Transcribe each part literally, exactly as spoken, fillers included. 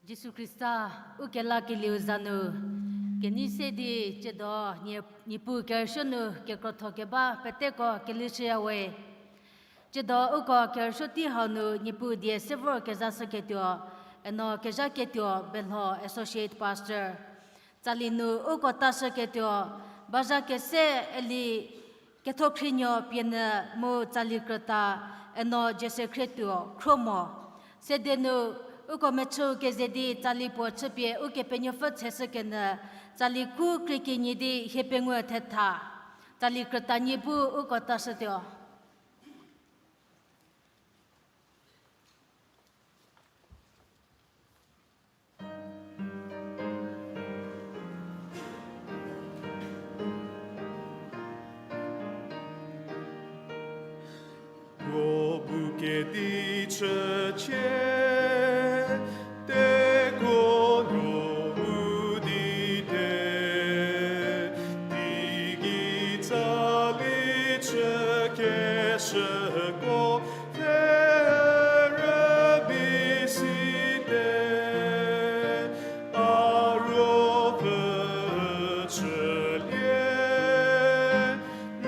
Jisu Khrista, u kelakelieu za nu, kenei se di tsiedo nie, Niepuu kerüsuo nu kekrotho keba peteko kelishüyawe. Tsiedo uko kerüsuo tei hau nu Niepuu die se vor kezashüketuo, eno kezhaketuo Belho Associate Pastor. Tsali nu uko tashüketuo, bazha kese eli Kethokhrinuo Pienyü mu tsali krüta, eno Jese Khrietuo Khromo. Sede nu uko mechüu keze di tsali puo chüpie Ukepenuopfü tsheshükenyü, tsali khu krie kenie di hie pengou thetha. Tsali krüta nie bu uko tashütuo. Kedichücie, tekuo nuo mu di te, teigei tsali chükeshüko, pfhe rübei si te, a ruopfü chülie, n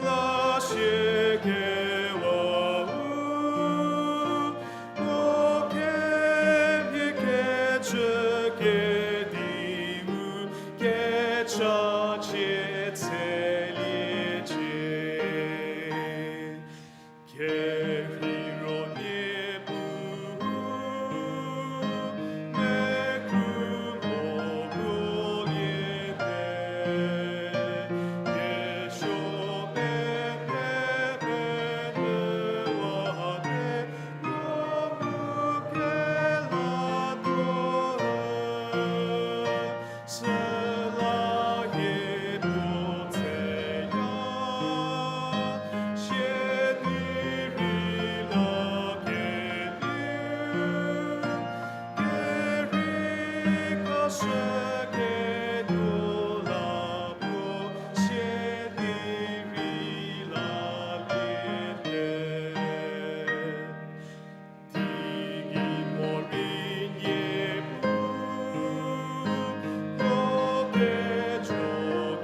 la sie kewau, o kemhie kecü kediu, kecha chie tseliecie. Kerheiro Niepuu, meku mo puo lie te, kesuo pete pete wa te, no mu kelatuo, süla hie puo tseya, sie di rei la kediu, kerhei kashüketuo la puo, sie di rei la lie te. Teigei morei Niepuu, no kejo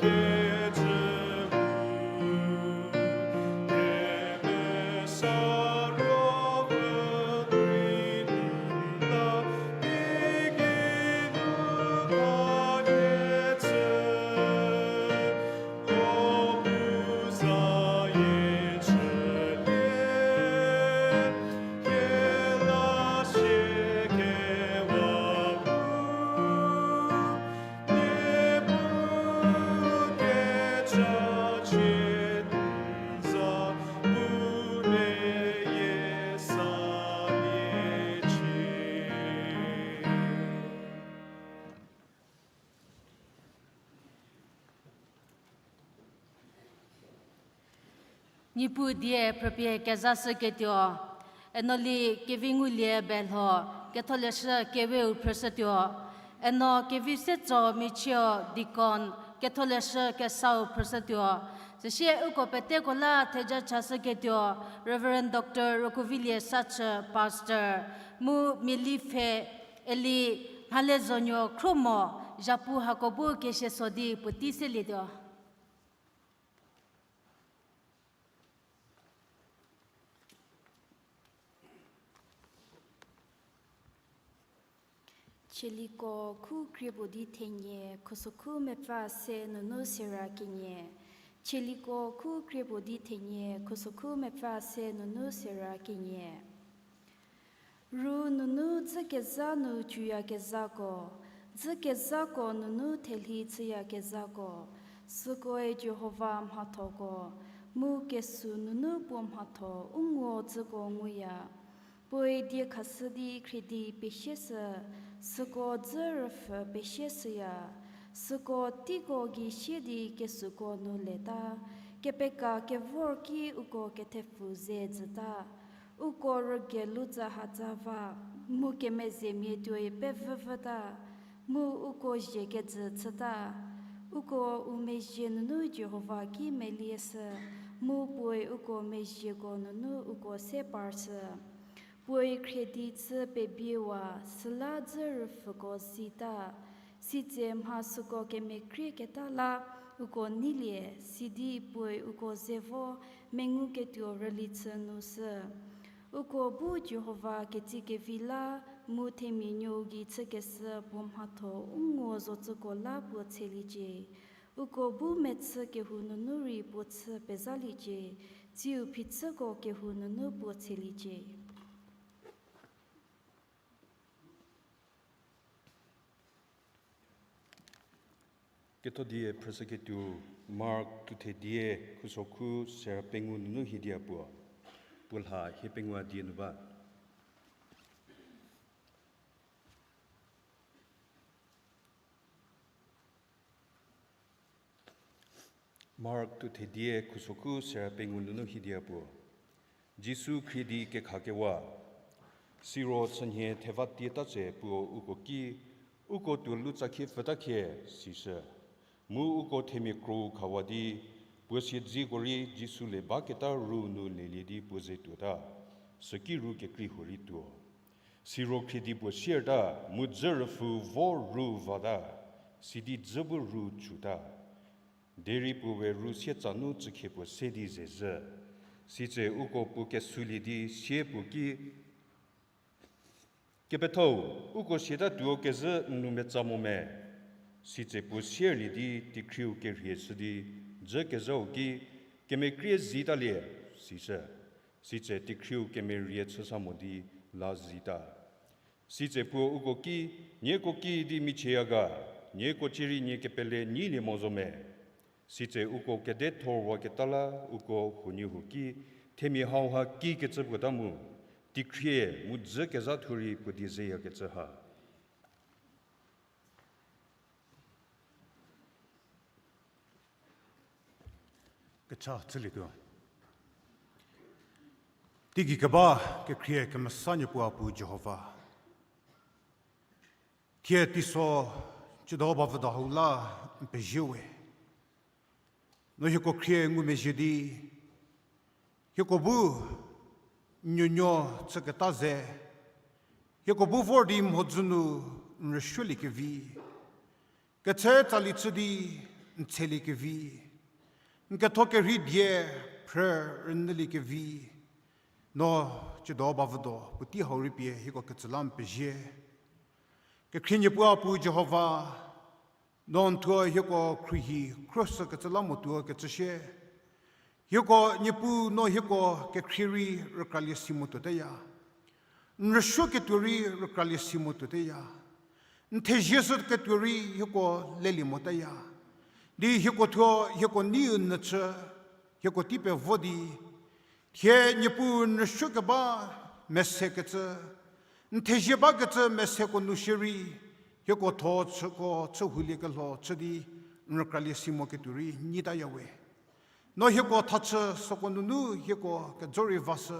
kecü hu, kemesa ruopfü rei n la, teigei nu khakecü, o bu zayie chülie, kela sie kewau, Niepuu kecha chie n za bu meyie saliecie. Niepuu die phrüpie kezashüketuo, eno li Kevingulie Belho, Ketholeshü Keweu phrüshütuo, eno Kevisetso Michio, deacon, Ketholeshü Kesau phrüshütuo, süsie uko peteko la theja chashüketuo, Reverend Doctor Rokuvilie Sachü, pastor, mu miali pfhe, eli Mhalezonuo Khromo, zhapu hako bu kesie so di puotei selietuo. Tsaliko khu krie puo di thenie, khusokhu mepfü se nunu sera kenie. Tsaliko khu krie puo di thenie, khusokhu mepfü se nunu sera kenie. Ru nunu dzükezha nu cuyakezhako, dzükezhako nunu thelhi chüyakezhako, sükoe Jihova mhathoko, mu kesu nunu puo mhatho u ngo dzüko nguya. Puoe die khashü di khriedi pesieshü, süko dzü rüpfhü pesieshüya, süko teiko gei sie di kesuko nu leta, kepeka kevor ki uko kethepfu ze jüta. Uko rügelu tsa hatsa va, mu kemezemia tuoi pevüvüta, mu uko zhie kejü chüta. Uko u mezhie nunu Jihova ki melieshü, mu puoe uko mezhieko nunu uko se parshü. Puoe khriedi chü pebiewa, süla dzü rüpfhüko zita. Sitse mha süko kemekrieketa la uko neilie, sidi puoe uko ze vo menguketuo rüli chü nu shü. Uko bu Jihova ketsekevi la mu themia nuou gei chükeshü puo mhatho u ngo zotsüko la puo tsheliecie. Uko bu mechü kehou nunu rei puo chü pezhaliecie, tsiu phichüko kehou nunu puo tsheliecie. Kethodie phrüshüketuo Mark tuthedie khusokhu sera pengou nunu hiedia puo, puo lha hie pengou a die nu ba. Mark tuthedie khusokhu sera pengou nunu hiedia puo. Jisu khrie di kekhakewa. Siro chünhie theva tieta tse puo uko ki, uko tuo lu tsakhie pfüta khie, sishü. Mu uko themia kro khawa di, puo siedziko rei Jisu le baketa ru nu lelie di puo ze tuota. Süki ru kekrei huo rei tuo. Siro khrie di puo sierta, mu dzü rüpfhü vo ru vata, sidi dzü bu ru tsuta. Derei puo we ru sietsa nu tsükhie puo se di zezhü. Sitse uko puo kesulie di sie puo ki, Kepethau, uko siata tuo kezhü n nou metsa mo me? Sitse puo sierlie di tekhrieu kerhie shü di, dzü kezhau ki, Kemekrie zitalie, sishü. Sitse tekhrieu kemerie chüsa mo di la zita. Sitse puo uko ki, Nieko ki di michieya ga, nieko cierei nie kepele nyilie mo zo me? Sitse uko kedethorwaketa la uko huoniehuo ki, Themia hauha kikecü puo ta mu, tekhrie mu dzü kezha thuo rei puo die zeyakecü ha. Kecha chülietuo. Teigei keba kekhrie kemesa Niepuu a pu Jihova. Thie teiso chüdo ba vüdo hau la n pezie we. No hieko khrie ngumezhie di, hieko bu nuonuo chüketa ze, hieko bu vor di mhodzü nu n rüsuoliekevi, ketse tsali chü di n tseliekevi, n ketho kerhei die phrü rünyüliekevi, no chüdo ba vüdo puotei hau rei pie hieko ketsü la n pezie. Kekhrie Niepuu a pu Jihova, no n thuo hieko khruohi khruoshükecü la mo tuo kecü shie. Hieko Niepuu no hieko kekhrie rei rükralie si mo tuoteya. N rüsuoketuo rei rükralie si mo tuoteya. N thezie shüketuo rei hieko lelie moteya. Di hieko thuo hieko neiu nyü chü, hieko tei pevo di, thie Niepuu n rüsuokeba mesekecü, n thezie bakecü meseko nu shierei, hieko tho chüko chü houliekelho chü di n rükralie si moketuo rei nyitaya we. No hieko thachü süko nunu hieko kejo rei vashü.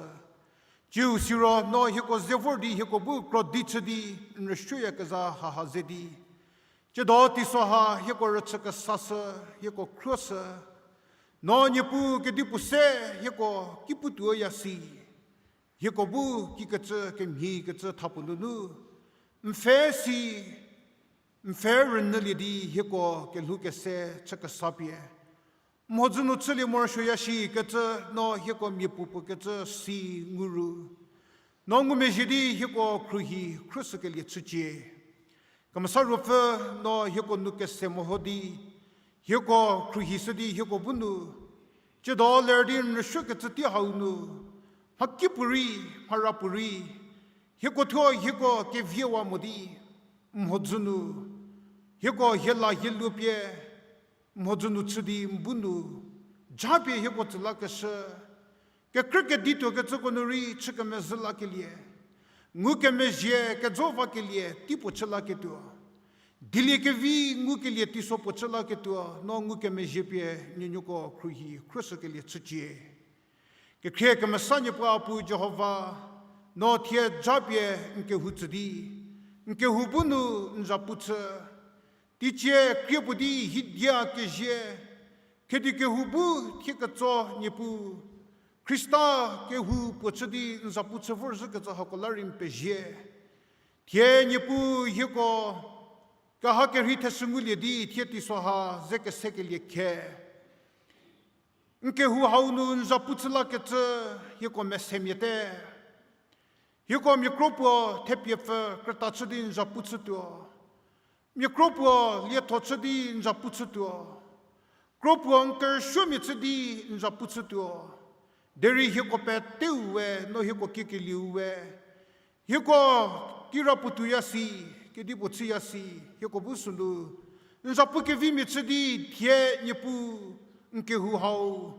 Ciu siro no hieko ze vor di hieko bu krodi chü di n rüsuoyakezha haha ze di, chüdo teiso ha hieko rüchü kesashü, hieko khruoshü. No Niepuu kedipuo se hieko ki putuoya si. Hieko bu kikecü kemhiekecü thapuo nunu, n pfhe si, n pfhe rünyülie di hieko kelhou kese chü kesa pie mhodzü nu chülie morosuoya shikecü no hieko miapuo puokecü si ngu ru, no ngumezhie di hieko khruohi khruoshükelie chücie. Kemesa Ruopfü, no hieko nou kese meho di, hieko khruohi shü di hieko bu nu, chüdo ler di n rüsuokecü tei hau nu, mhakipuorei, mharapuorei, hieko thuo hieko keviewa mo di, mhodzü nu, hieko hiela hieluo pie, mhodzü nu chü di n bu nu, japie hieko tsü lakeshü, kekhrükedituo kecüko nu rei chü kemezhü lakelie, ngukemezhie kejo vakelie tei puo chü laketuo, dieliekevi ngukelie teiso puo chü laketuo, no ngukemezhie pie nuonuoko khruohi khruoshükelie chücie. Kekhrie kemesa Niepuu a pu Jihova, no thie japie n kehou tsü di, n kehou bu nu n zhapu chü, teicie krie puo di hidia kezie, khedi kehou bu thie ketso Niepuu, Khrista kehou puo chü di n zhapu chü vorzhükecü hako la rei n pezie. Thie Niepuu hieko keha kerhei theshü ngulie di thie teiso ha ze kesekelie khe, n kehou hau nu n zhapu chü lakecü hieko mesemiate. Hieko mia kro puo thepiepfü krüta chü di n zhapu chütuo. Mia kro puo lietho chü di n zhapu chütuo. Kro puo n kerüsuomia chü di n zhapu chütuo. Derei hieko peteu we, no hieko kikelieu we, hieko kirapuo tuoya si, kedipuo chüya si, hieko bu sünu n zhapu kevimia chü di thie Niepuu n kehou hau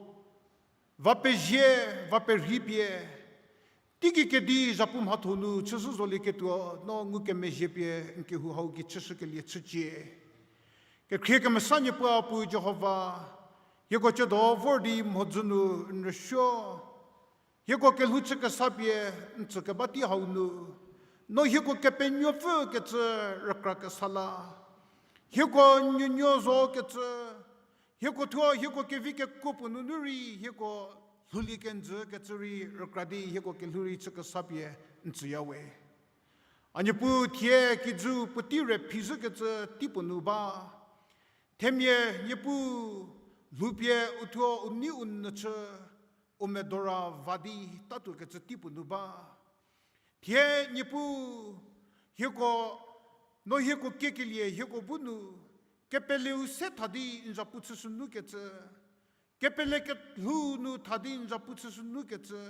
va pezie, va perhei pie, teigei kedi zhapu mhatho nu chüzhü zolieketuo no ngukemezhie pie n kehou hau gei chüshükelie chücie. Kekhrie kemesa Niepuu a pu Jihova, hieko chüdo vor di mhodzü nu n rüsuo, Hieko kelhou chü kesa pie n tsü keba tei hau nu, no hieko Kepenuopfü kecü rükra kesa la. Hieko nuonuo zo kecü, hieko thuo hieko kevi kekuo puo nunu rei hieko lhoulie kenjü kecü rei rükra di hieko kelhou rei chü kesa pie n tsüya we. A Niepuu, thie kijü puotei re phi zhü kecü tei puo nu ba. Themia Niepuu, lhoupie u thuo u nei u nyü chü, u medora va di tatuo kecü tei puo nu ba. Thie Niepuu, hieko, no hieko kiekelie hieko bu nu, kepeleu se tha di n zapu chüshü nu kecü, kepele kelhou nu tha di n zapu chüshü nu kecü,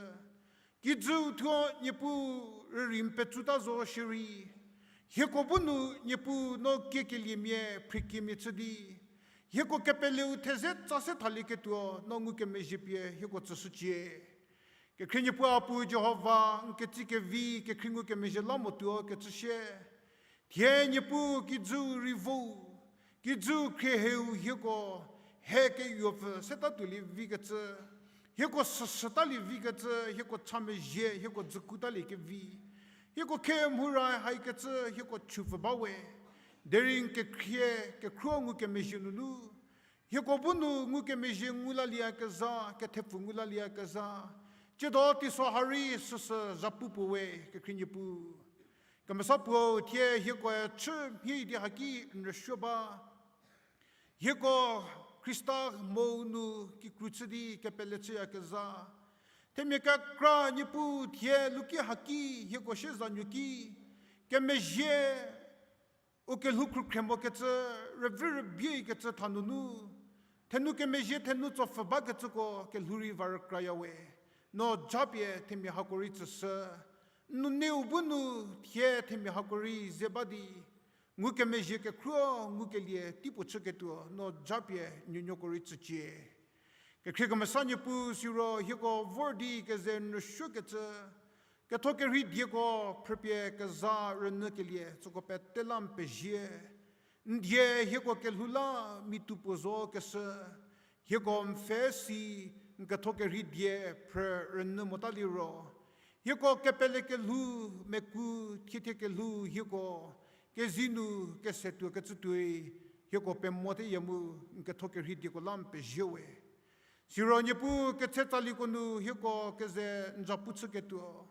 kijüu thuo Niepuu rürei n petsuta zo shierei, hieko bu nu Niepuu no kiekeliemia phrikiemia chü di, hieko kepeleu theze tsa se thalieketuo no ngukemezhie pie hieko tsüshücie. Kekhrie Niepuu a Pu Jihova, n ketsie kevi kekhrie ngukemezhie la motuo kecü sie, thie Niepuu kijüu rei vo, kijüu khrieheu hieko he keyuopfü seta tuolie vi kecü, hieko süsütalie vi kecü, hieko cha mezhie, hieko dzükutaliekevi, hieko khe mhura haikecü hieko chupfü ba we. Derei n kekhrie kekhruo ngukemezhie nunu, hieko bu nu ngukemezhie ngu lalie kezha, kethepfu ngu lalie kezha, tsiedo teiso ha rei süsü zapu puo we, kekhrie Niepuu. Kemesa Puo, thie hiekoe chü mhie di haki n rüsuo ba. Hieko Khrista mo nu kikru chü di kepele chüyakezha, themia kekra Niepuu thie luki haki hieko siezanuo ki kemezhie, u kelhou khrükhremo kecü, rüvi rübie kecü tha nunu, thenou kemezhie thenou tsopfü bakecüko kelhou rei va rükraya we. No japie themia hako rei tsüshü. N nuneu bu nu thie themia hako rei ze ba di, ngukemezhie kekhruo ngukelie teipuo chüketuo no japie nuonuoko rei tsücie. Kekhrie kemesa Niepuu, siro hieko vor di keze n rüsuokecü, ketho kerhei dieko phrüpie keza rünyükelie süko pete la n pezie. N die hieko kelhou la mitu puo zo keshü, hieko n pfhe si n ketho kerhei die phrü rünyü mota liro, hieko kepele kelhou, meku, thiethie kelhou hieko kezei nu kese tuo kecü tuoi, hieko pemoteyie mu n ketho kerhei dieko la n pezie we. Siro Niepuu ketse tsaliko nu hieko keze n zapu chüketuo,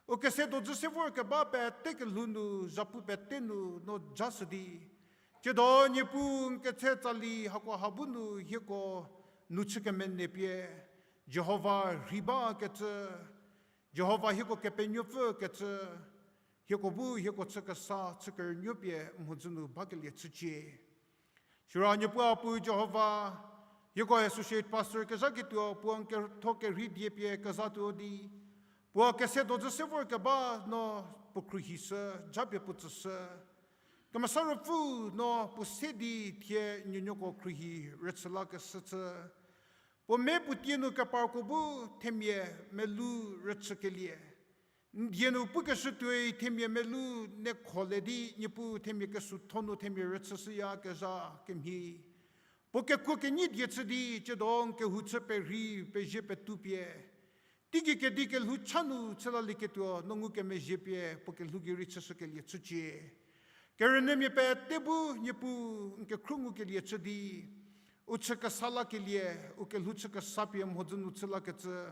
u kese dojü se vor keba pete kelhou nu zapu pete nu no jashü di, tsiedo Niepuu n ketse tsali hako ha bu nu hieko nu chü kemenei pie, Jihova rhei bakecü, Jihova hieko Kepenuopfü kecü, hieko bu hieko chü kesa chü kerünuo pie mhodzü nu bakelie chücie. Siro Niepuu a Pu Jihova, hieko associate pastor kezhaketuo puo n ketho kerhei die pie kezatuo di, puo kese dojü se vor keba no puo khruohishü, japie puo tsüshü. Kemesa Ruopfü no puo se di thie nuonuoko khruohi rüchü lakeshü chü, puo me puo tie nu keparko bu themia melou rüchükelie, n die nu pukeshü tuoi themia melou nekholie di Niepuu themia kesutho nu themia rüchüshüyakezha kemhie, puo kekuo kenyi die chü di tsiedo n kehou chü perhei pezie petou pie, teigei kedi kelhou cha nu chü lalieketuo no ngukemezhie pie puo kelhou gei rei chüshükelie chücie. Kerünyümia pete bu Niepuu n kekhruo ngukelie chü di, u chü kesa lakelie, u kelhou chü kesa pie mhodzü nu chü lakecü,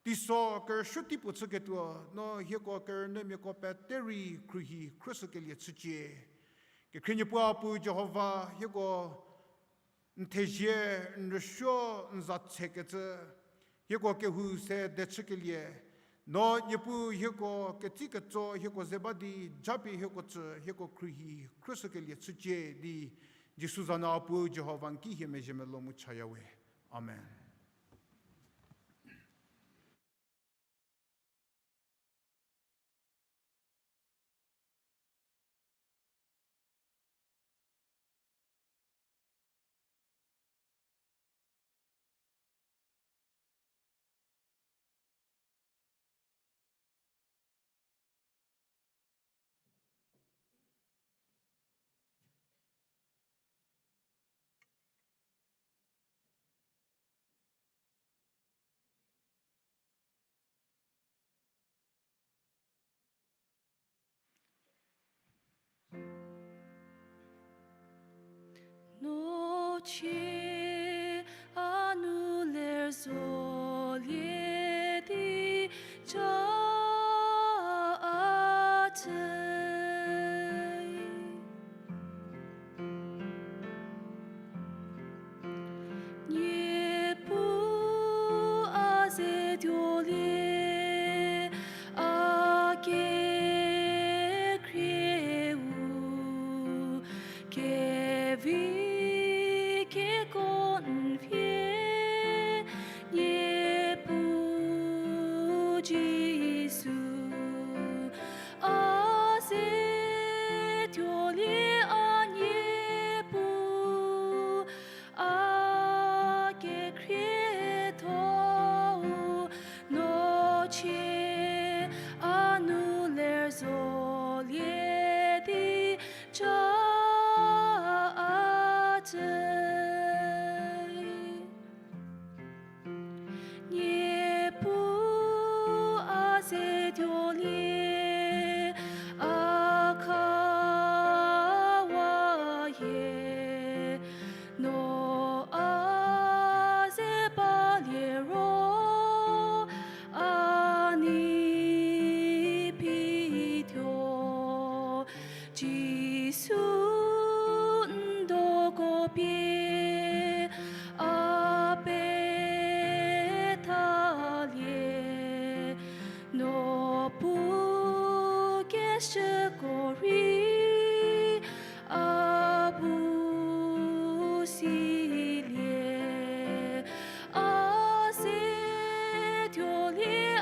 teiso kerüsuo teipuo chüketuo no hieko kerünyümiako pete rei khruohi khruoshükelie chücie. Kekhrie Niepuu a Pu Jihova, hieko n thezie, n rüsuo, n za tshekecü, hieko kehou se dechükelie, no Niepuu hieko ketsi ketso hieko ze ba di japie hieko tsü hieko khruohi khruoshükelie chücie di, Jisu za nu a Pu Jihova n ki hie mezhie melou mu chaya we. Amen. Chie a nu ler zolie di ca a chü. Niepuu a ze tuolie a kekhrieu, kevi keko n vie, Niepuu Jisu, a ze tuolie a Niepuu, a kekhrietho-u, no chie a nu ler zolie di ca a chü. Niepuu a ze tuolie a khawa hie, no a ze balie ro a nei pituo. Jisu n doko pie a pethalie, no pu keshüko rei a bu silie, a ze tuolie a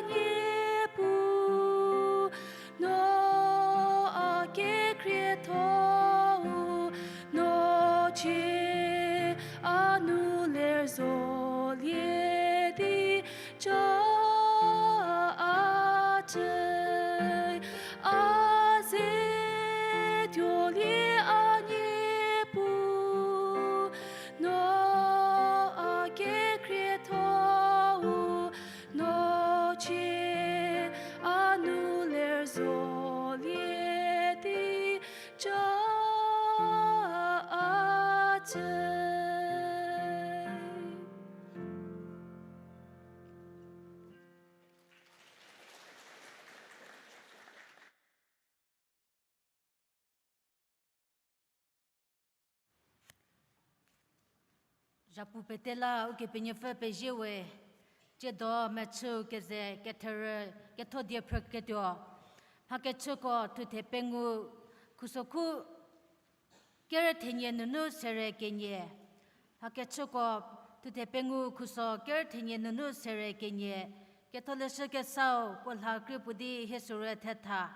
Niepuu, no a kekhrietho-u, no chie a nu ler zolie di ca a chü. A ze tuolie a Niepuu, no a kekhrietho-u, no chie a nu ler zolie di ca a chü. Zhapu pete la Ukepenuopfü pezie we, tsiedo mechüu keze ketherü ketho die phrüketuo. Mhakechüko thuthe pengou khusokhu kerü thenie nunu sere kenie. Mhakechüko thuthe pengou khuso kerü thenie nunu sere kenie. Ketholeshü Kesau puo lha krie puo di hie sürü thetha.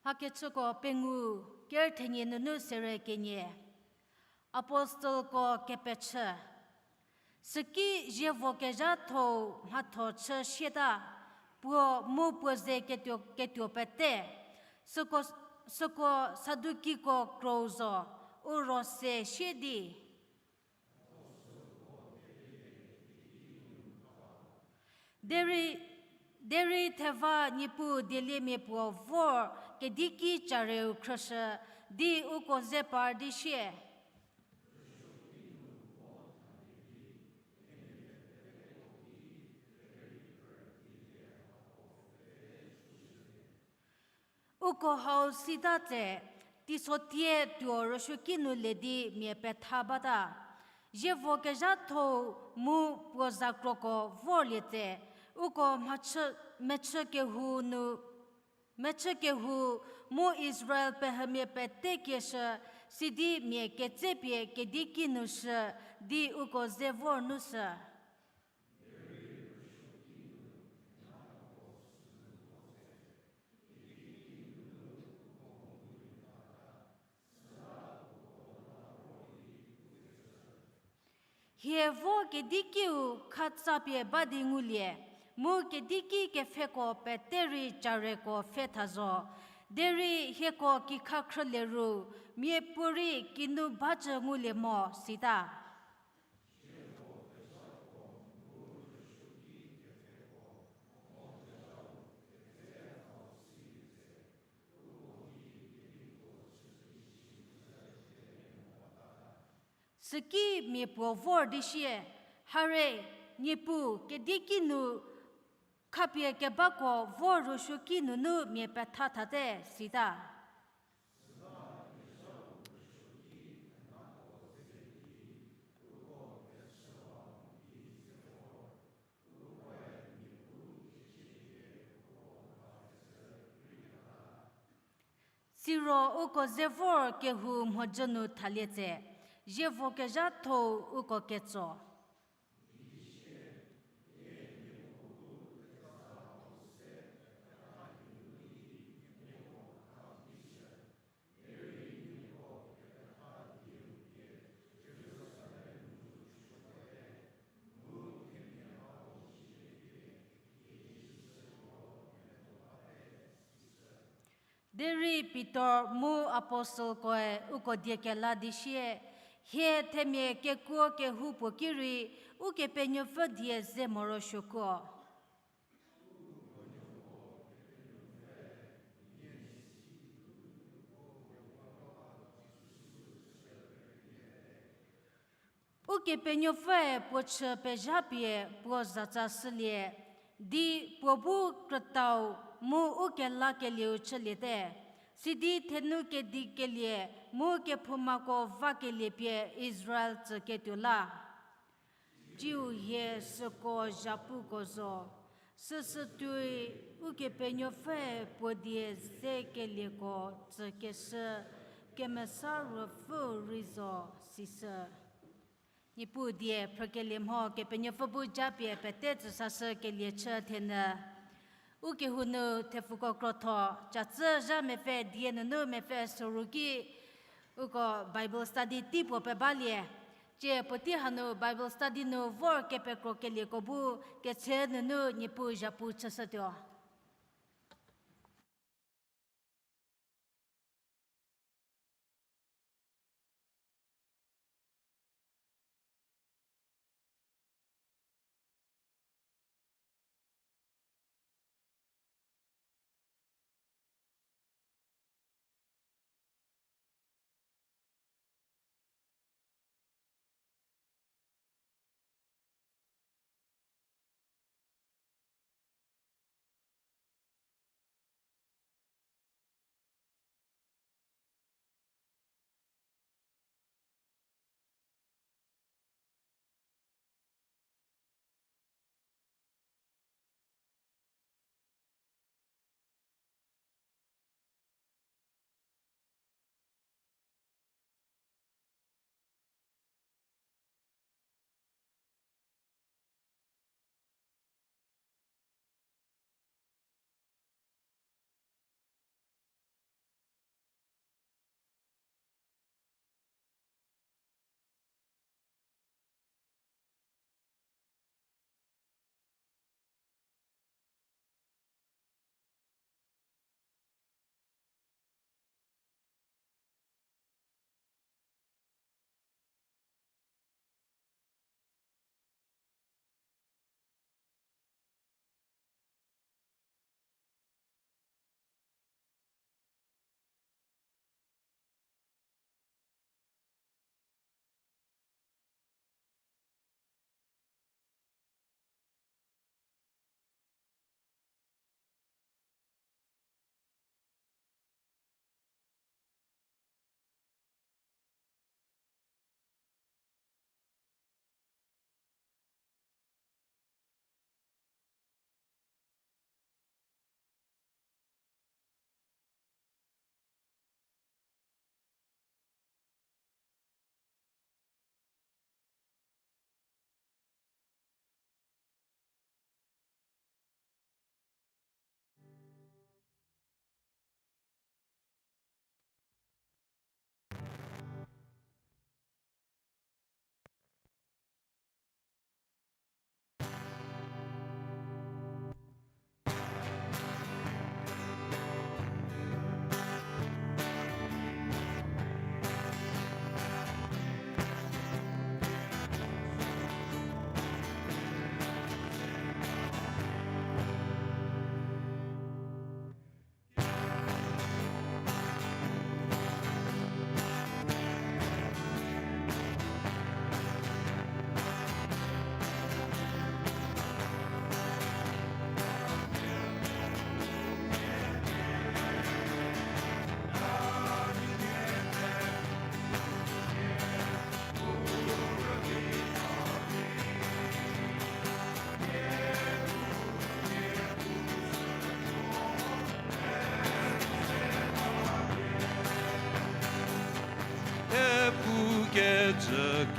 Mhakechüko pengou kerü thenie nunu sere kenie. Apostelko kepechü. Süki zievo kezhatho-u mhatho chü sieta, puo mu puo ze ketuo, ketuo pete, süko, süko Sadukiko krou zo, u ro se sie di. Derei, derei theva Niepuu dieliemia puo vor kediki careu khrüshü di uko ze par di sie. Uko hau sita tse, teisotie tuo rüsuoki nu le di mia petha bata. Zievo kezhatho-u mu puo zakroko vorlie tse, uko mhachü, mechü kehou nu, mechü kehou mu Israel pehümia pete kieshü, sidi mia ketsepie kediki nu shü di uko ze vor nu shü. Hie vo kedikiu khatsapie ba di ngulie, mu kediki kepfheko pete rei careko pfhe tha zo. Derei hieko kikha khrülie ru, miapuorei kinu bacü ngulie mo sita. tsükimia puo vor di sie, Hare, Niepuu, kedieki nu khapie kebako vor rüsuoki nunu mia petha thate, sita. Siro uko ze vor kehou mhodzü nu thalie tse, zievo kezhathou uko ketso. Derei Pitor mu apostelkoe uko die kela di sie, Hie themia kekuo kehoupuo ki rei, Ukepenuopfü die ze morosuokuo. Ukepenuopfüe puo chü pezhapie puo zatsa shülie, di puo bu krütau mu ukelakelieu chüliete, sidi thenu kedikelie mu kephoumako vakelie pie Israel tsüketuo la. Tsiu hie süko zhapuko zo, süsü tuoi Ukepenuopfüe puo die zekelieko tsükeshü Kemesa Ruopfü rei zo, sisü. Niepuu die phrükelie mho Kepenuopfü bu japie pete tsüsashükelie chü thenyü. Ukehou nu thepfuko krotho, catsü zha mepfü die nunu mepfü soru ki, uko Bible study tei puo pebalie. Tsie puotei hanu Bible study nu vor kepekrokelieko bu ketse nunu Niepuu zhapu chüshütuo.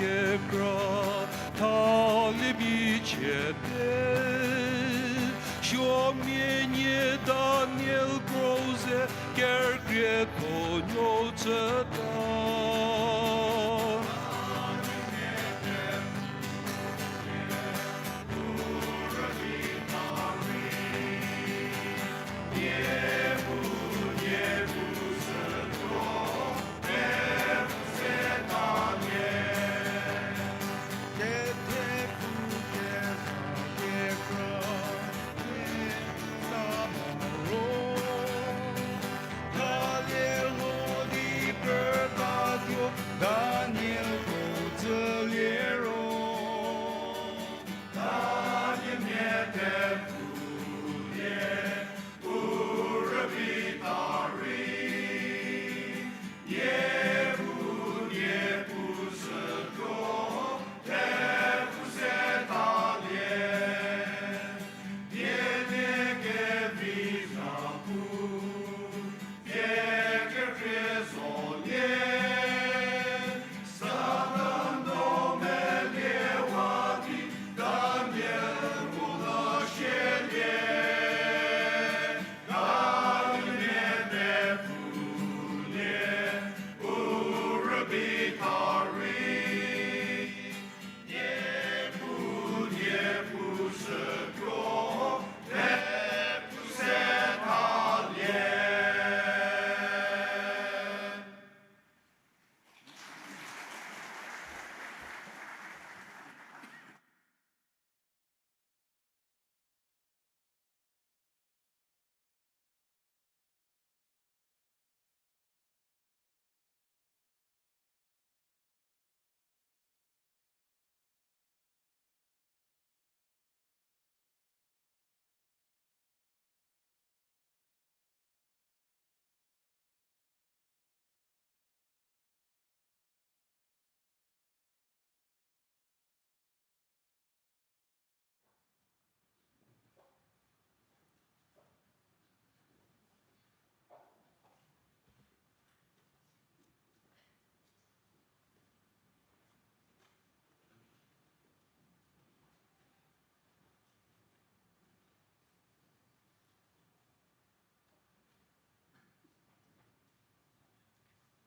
Kekra thalie bichie te, suomia nie Daniel kro ze kerkrietho nuo chüta.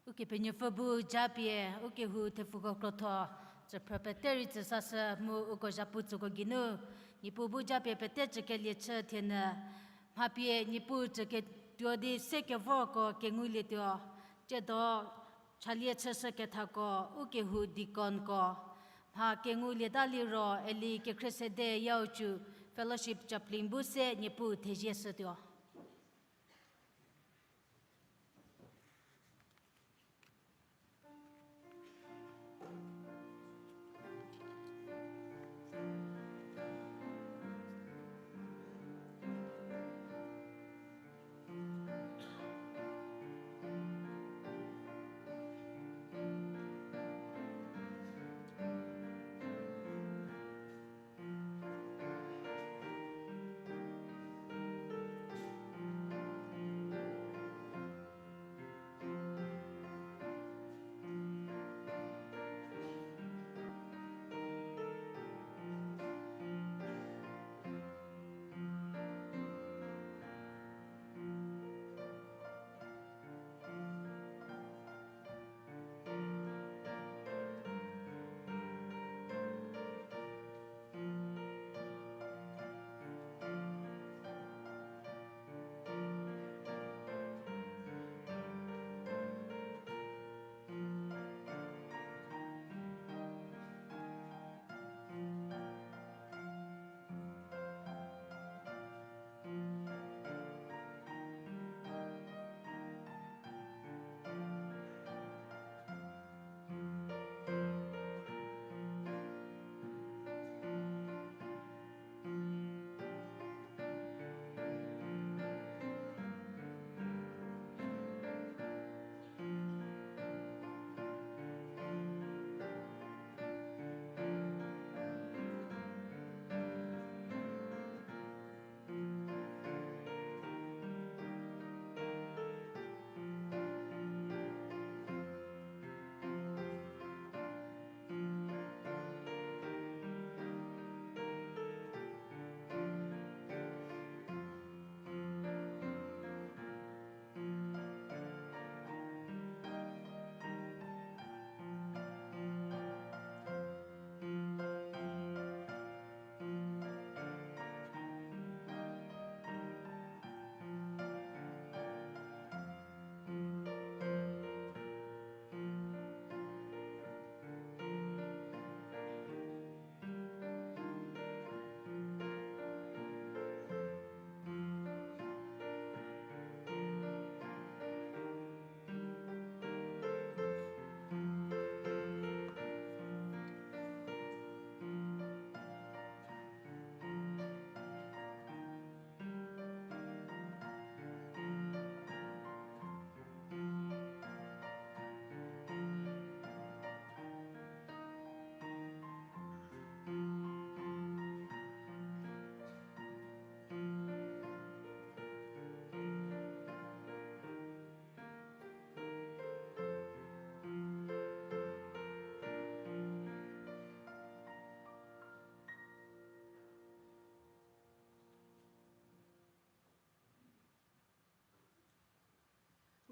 Ukepenuopfü bu japie, ukehou thepfuko krotho, tsüphrü pete rei tsüsashü mu uko zhapu tsüko geinu, Niepuu bu japie pete tsükelie chü thienü, mha pie Niepuu tsüketuo di se kevorko kengulietuo, tsiedo chalie chüshü kethako, ukehou deaconko, mha kengulieta liro Eli Kekhriesede Yaucu fellowship chaplain bu se Niepuu thezie shütuo.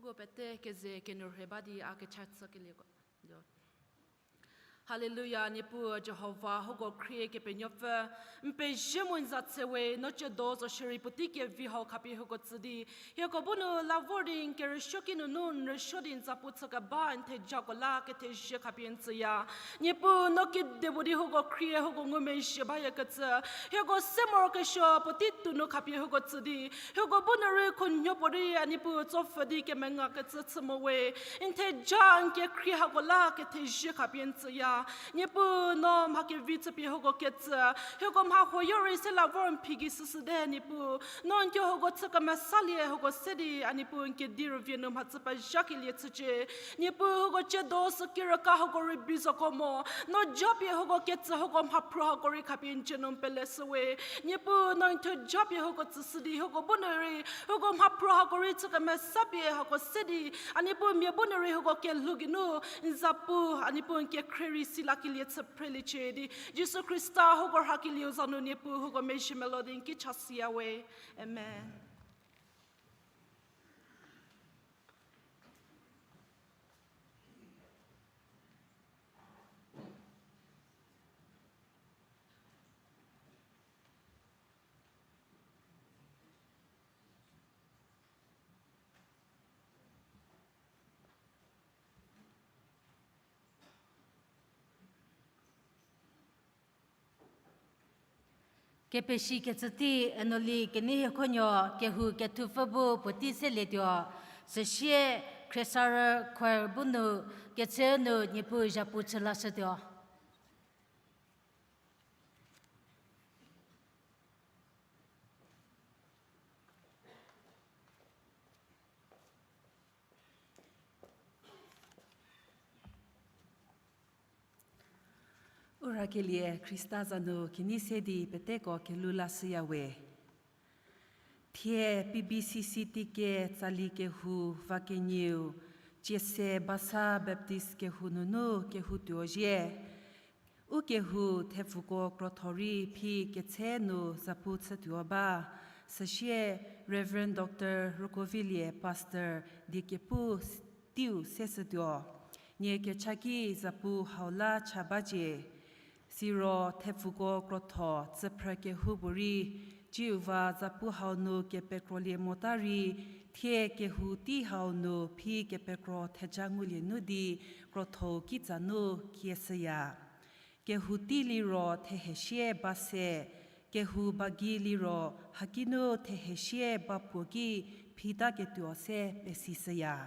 Puo pete keze kenu rhe ba di a kecha chükelieko. Haleluya, Niepuu Jihova, huko khrie Kepenuopfü, n pezie mu n za tse we, no ciedo zo shierei puotei kevi hau khapie huko tsü di, hieko bu nu la vor di n kerüsuoki nunu n rüsuo di n zapu chükeba n thejako la kethezie khapie n tsüya. Niepuu no kedipuo di huko khrie huko ngumezhie bayakecü, hieko se morokesuo puotei tuonu khapie huko tsü di, hieko bu nu rei khunhie puorei a Niepuu tsopfü di kemengakecü chü mo we. N theja n kekhrie hako la kethezie khapie n tsüya. Niepuu no mha kevi chüpie huko ketsü, hieko mha huoyo rei se la vor n phi gei süsüte Niepuu. No n thuo huko chü kemesalie huko se di a Niepuu n kedi rüvie nu mhachü pezhakelie chücie. Niepuu huko ciedo süki rüka hako rübei zoko mo. No japie huko ketsü huko mhaphruo hako rei khapie n cie nu n peleshü we. Niepuu no n thuo japie huko tsüshü di huko bu nu rei huko mhaphruo hako rei chü kemesapie hako se di a Niepuu mia bu nu rei huko kelhou geinu n zapu a Niepuu n kekhrie rei si lakelie chü phreliecie di Jisu Khrista huko rhakelieu za nu Niepuu huko mezhie melo di n ki cha siya we. Amen. Kepeshi kecü tei Enoli Keneihiekhonuo kehou kethupfü bu puotei selietuo, süsie Khriesarü choir bu nu ketse nu Niepuu zhapu chü lashütuo. Ura kelie Khrista za nu kenei se di peteko kelhou lashüya we. Thie P B C C teikie tsali kehou va kenieu, Ciese Basa Baptist kehou nunu kehou tuo zhie. U kehou thepfuko krotho rei phi ketse nu zapu chütuo ba, süsie Reverend Doctor Rokovilie Pastor die kepu s-, teiu seshütuo. Nie kecha ki zapu hau la cha bacie. Siro thepfuko krotho tsüphrü kehoupuorei, ciu va zapu hau nu kepekrolie mota rei, thie kehou tei hau nu phi kepekro theja ngulie nu di krotho kitsa nu kieshüya. Kehou tei liro thehesie ba se, kehou ba gei liro hakinu thehesie ba puo ki phitaketuo se pesishüya.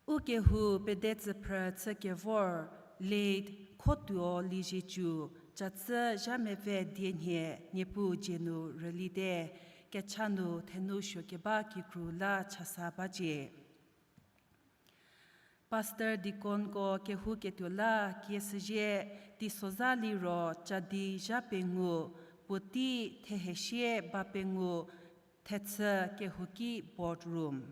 U kehou pede tsüphrü chü kevor, late Khotuo Liezietsu, catsü zha mepfü dienhie Niepuu dzie nu rülite, kecha nu thenu suo keba kikru la chasa bacie. Pastor Deaconko kehouketuo la kieshüzie, teisozha liro cadi zha pengou, puotei thehesie ba pengou, thechü kehouki board room.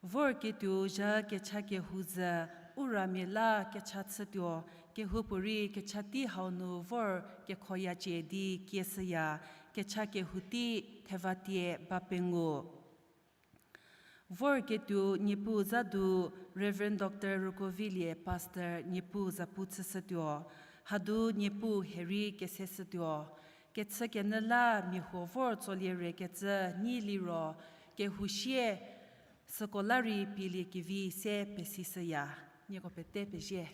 Vorketuo zha kecha kehou zhü, uramia la kecha chütuo, kehoupuorei kecha tei hau nu vor kekhoyacie di kieshüya, kecha kehou tei thevatie ba pengou. Vorketuo Niepuu za du Reverend Doctor Rokovilie Pastor Niepuu zapu chüshütuo, hadu Niepuu hie rei keseshütuo. Kechükenyü la mia huo vor tsolie rekecü nyi liro, kehou sie süko la rei pielie kevi se pesishüya. Nieko pete pezie.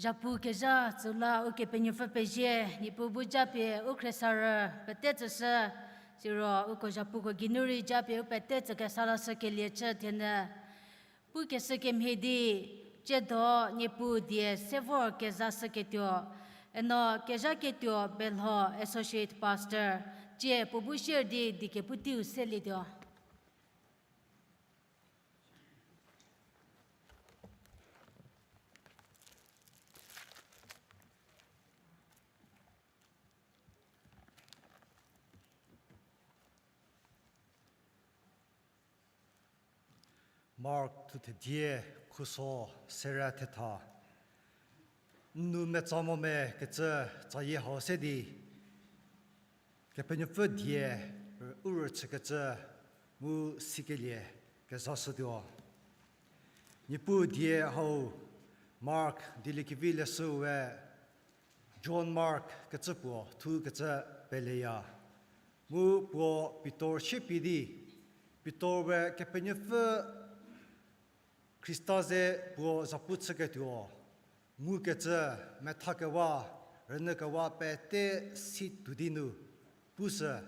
Zhapu kezha tsüla Ukepenuopfü pezie, Niepuu bu japie u khriesarü pete tsüshü, siro uko zhapuko geinu rei japie u pete tsükesa lashükelie chü thienyü. Pukeshü kemhie di, tsiedo Niepuu die se vor kezashüketuo, eno kezhaketuo Belho Associate Pastor, tsie puo bu sier di diekepu teiu selietuo. Mark thuthedie khuso sere thetha. N nou metsa mo me kecü tsayie hau se di, Kepenuopfü die u rüchükecü mu sikelie kezashütuo. Niepuu die hau Mark dieliekevi leshüu we John Mark kecü puo thukecü peleya. Mu puo Pitor siepie di, Pitor we Kepenuopfü Khrista ze puo zhapu chüketuo ngukecü, methakewa, rünyükewa pete si tuo di nu pushü,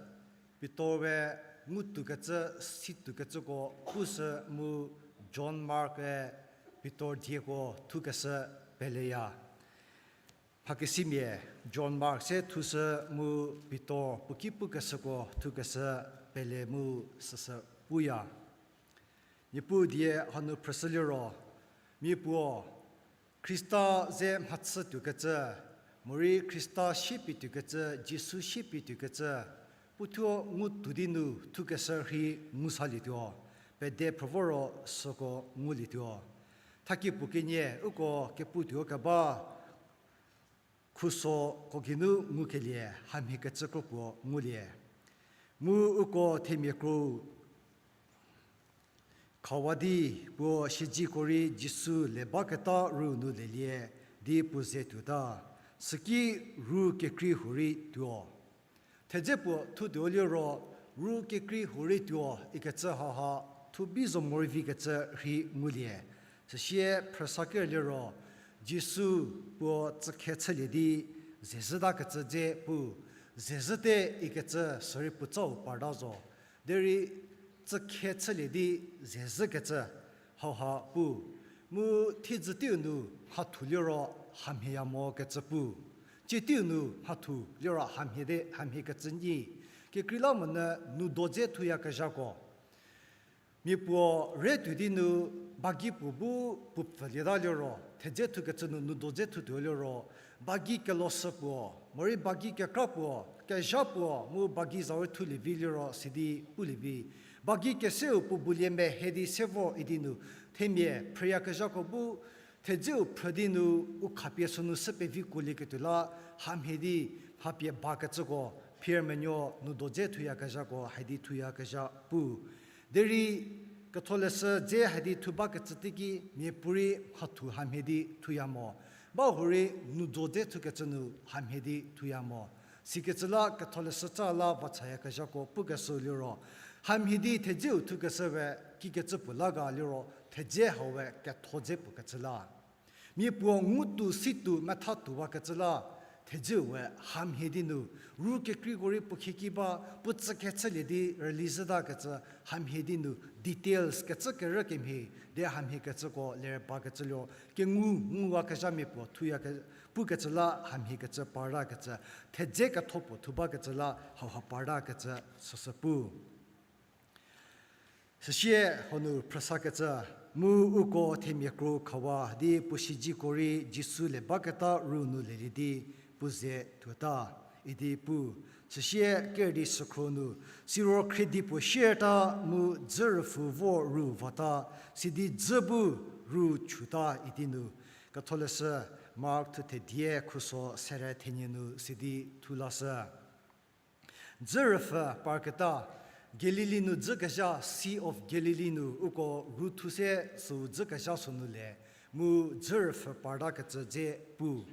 Pitor we ngutuokecü si tuokecüko pushü mu John Mark-e Pitor dieko thukeshü peleya. Mhakesimia John Mark se thushü mu Pitor puo ki pukeshüko thukeshü pele mu süsü puya. Niepuu die hanu phrüshü liro, mia puo Khrista ze mhachü tuokecü, morei Khrista siepie tuokecü, Jisu siepie tuokecü, puothuo ngutuo di nu thukeshü rhei ngu salietuo, pede phrü voro süko ngulietuo. Thakie puo kenie uko kepu tuo keba khusoko geinu ngukelie hamhiekecü kropuo ngulie. Mu uko themia kro khawa di puo siedzeko rei Jisu le baketa ru nu lelie di puo ze tuota, süki ru kekrei huorei tuo. Thedze puo thutuo liro, ru kekrei huorei tuo ikecü haha thubi zo morei vikecü rhei ngulie. Süsie phrüsaker liro, Jisu puo tsükhe chülie di zezhütakecü dze pu, zezhüte ikecü sürei puotsau parta zo. Derei tsükhe chülie di zezhükecü hauha pu, mu thiedzü teiu nu mhathu liro hamhieya mo kecü pu. Tsie teiu nu mhathu liro hamhie de, hamhiekecü nyi. Kekreilamonyü noudo dze thuyakezhako, mia puo re tuo di nu bagi puo bu puo pfülieta liro, thedze thukecü nu noudo dze thutuo liro, bagi keloshü puo, morei bagi kekra puo, kezha puo, mu bagi za rei thulie vi liro sidi pulie vi. Bagi keseu puo bulie mehe di se vo idi nu, themia phrüyakezhako bu thedzeu phrü di nu u khapie sünu sü pevi kuolieketuo la, hamhie di mha pie bakecüko, phier menuo noudo dze thuyakezhako hadi thuyakezha pu. Derei ketholeshü dze hadi thu bakecü teiki miapuorei mhathu hamhie di thuya mo. Bahurei noudo dze thukecü nu hamhie di thuya mo. Sikecü la ketholeshü ca la vachayakezhako pukeshü liro, hamhie di thedzeu thukeshü we kikecü puo la ga liro, thedze hau we ketho dze puo kecü la. Mia puo ngutuo situo methatuowakecü la, thedzeu we hamhie di nu, ru kekreiko rei puo khieki ba, puo tsükhe chülie di rüli zhütakecü hamhie di nu, details kecü kerü kemhie, de hamhiekecüko ler bakecü liro, kengu nguwakezhamia puo thuya ke, pukecü la hamhiekecü partakecü, thedze ketho puo thu bakecü la hauha partakecü süsü pu. Süsie hanu phrüsakecü, mu uko themia kro khawa di puo siedzeko rei Jisu le baketa ru nu lelie di puo ze tuota, idi pu. Süsie ker di sükhro nu, siro khriedi puo sierta mu dzü rüpfhü vo ru vata, sidi dzü bu ru chuta idi nu. Ketholeshü Mark thuthe die khuso sere thenie nu sidi thu lashü. Dzü rüpfhü parketa, Galili nu dzükezha, Sea of Galilee nu uko ru thu se süu dzükezha sünu le, mu dzü rüpfhü partakecü dze pu.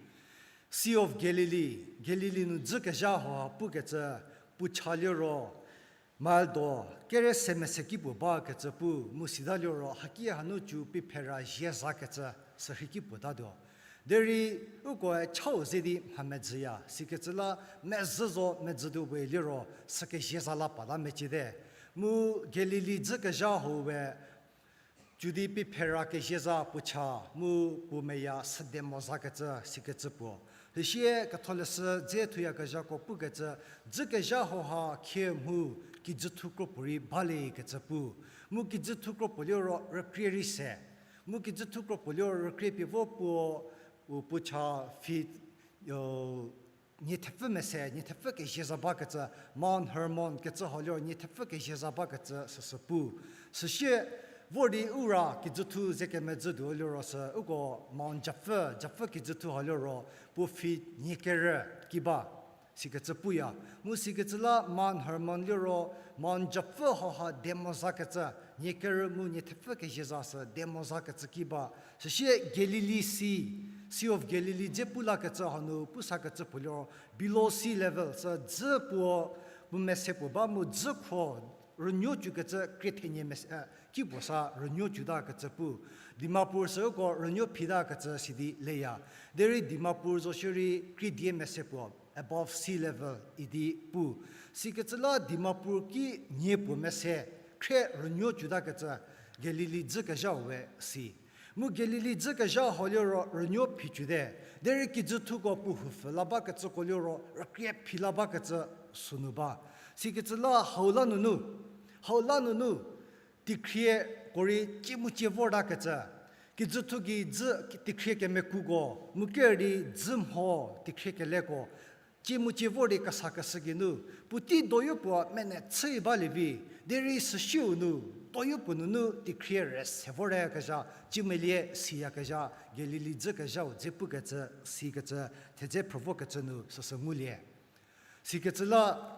Sea of Galilee, Galili nu dzükezha hauha pukecü, puo cha liro, mile do kere se mese ki puo bakecü pu, mu sita liro haki hanu cü pie phera zie zakecü sürhei ki puo tatuo. Derei ukoe chau ze di mha medzüya, sikecü la mezhü zo medzütuo we liro sü kezie za la pata meciete. Mu Galili dzü kezha hau we, cü di pie phera kezie za puo cha, mu puo meya sede mo zakecü sikecü puo. Süsie ketholeshü dze thuyakezhako pukecü, dzü kezha hau ha khie mhu kijüthu kropuo rei bale kecü pu. Mu kijüthu kropuo liro rükrie rei se. Mu kijüthu kropuo liro rükrie pie vo puo, u puo cha feet, nie thepfü mese, nie thepfü kezie za bakecü, Mount Hermon kecü hau liro nie thepfü kezie za bakecü süsü pu. Süsie vor di u ra kijüthu ze kemedzütuo liro sü uko Mount Japfü, Japfü kijüthu hau liro puo feet nie kerü ki ba. Sikecü puya. Mu sikecü la Mount Hermon liro Mount Japfü hau ha de mo zakecü, nie kerü mu nie thepfü kezie za sü de mo zakecü ki ba. Süsie Galili Sea, Sea of Galilee dze pu lakecü hanu pu sakecü puo liro below sea level sü dzü puo, puo mese puo ba mu dzü kho rünuo cükecü krie thenie mese, ki puo sa rünuo cütakecü pu. Dimapur sü uko rünuo phitakecü sidi leya. Derei Dimapur zo shierei krie die mese puo above sea level idi pu. Sikecü la Dimapur ki nie puo mese khrie rünuo cütakecü Galili dzü kezhau we si. Mu Galili dzü kezha hau liro rünuo phi cüte. Derei kijüthuko puo houpfü la bakecüko liro rükrie phi la bakecü sünu ba. Sikecü la hau la nunu, hau la nunu, teikhrieko rei ciemucie vortakecü. Kijüthu gei dzü teikhrie kemekuko, mu ker di dzü mho teikhrie keleko, ciemucie vor di kesakeshü geinu, puotei doyo puo mene chü balie vi, derei süsieu nu, doyo puo nunu teikhrie rüse voryakezha, ciemelie siyakezha, Galili dzü kezhau dze pukecü, sikecü, thedze phrü vokecü nu süsü ngulie. Sikecü la,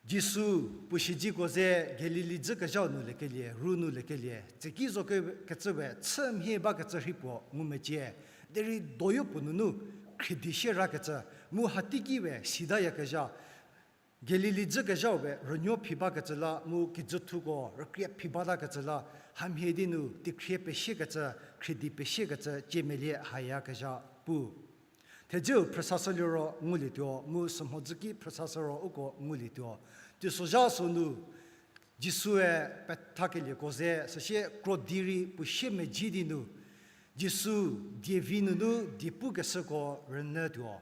Jisu puo siedzeko ze Galili dzü kezhau nu lekelie, ru nu lekelie, tseki zo ke-, kecü we chü mhie bakecü rhei puo ngumecie, derei doyo puo nunu khridi shie rakecü, mu hateiki we sidayakezha, Galili dzü kezhau we rünuo phi bakecü la, mu kijüthuko rükrie phi batakecü la, hamhie di nu teikhrie pesiekecü, khridi pesiekecü, ciemelie hayakezha pu. Thedzeu phrüsashü liro ngulietuo, mu sümhodzü ki phrüsashü ro uko ngulietuo. Teisozha sünu, Jisue pethakelieko ze, süsie krodi rei puo siemedzi di nu, Jisu dievi nunu die pukeshüko rünyütuo.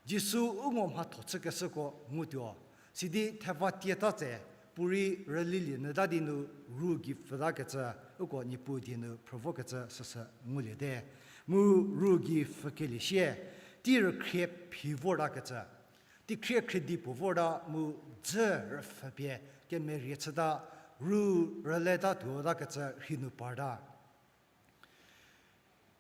Jisu u ngo mhatho chükeshüko ngutuo. Sidi theva tieta tse, puorei rülilie nyüta di nu ru gei pfütakecü, uko Niepuu die nu phrü vokecü süsü nguliete. Mu ru gei pfükelie sie, tei rükhrie phi vortakecü, teikhrie khridi puo vorta mu dzü rüpfhü pie kemerie chüta, ru rületatuotakecü rhei nu parta.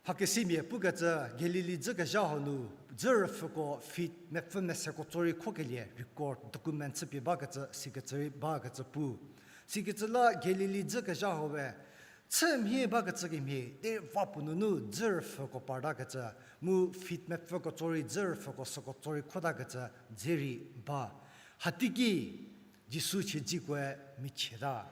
Mhakesimia pukecü Galili dzü kezha hau nu, dzü rüpfhüko feet mepfü meseko tsorei khokelie record document chüpie bakecü, sikecü rei bakecü pu. Sikecü la Galili dzü kezha hau we, chü mhie bakecü kemhie, te va puo nunu dzü rüpfhüko partakecü, mu feet mepfüko tsorei dzü rüpfhüko süko tsorei khotakecü, dze rei ba. Hateiki, Jisu siedzikoe michieta.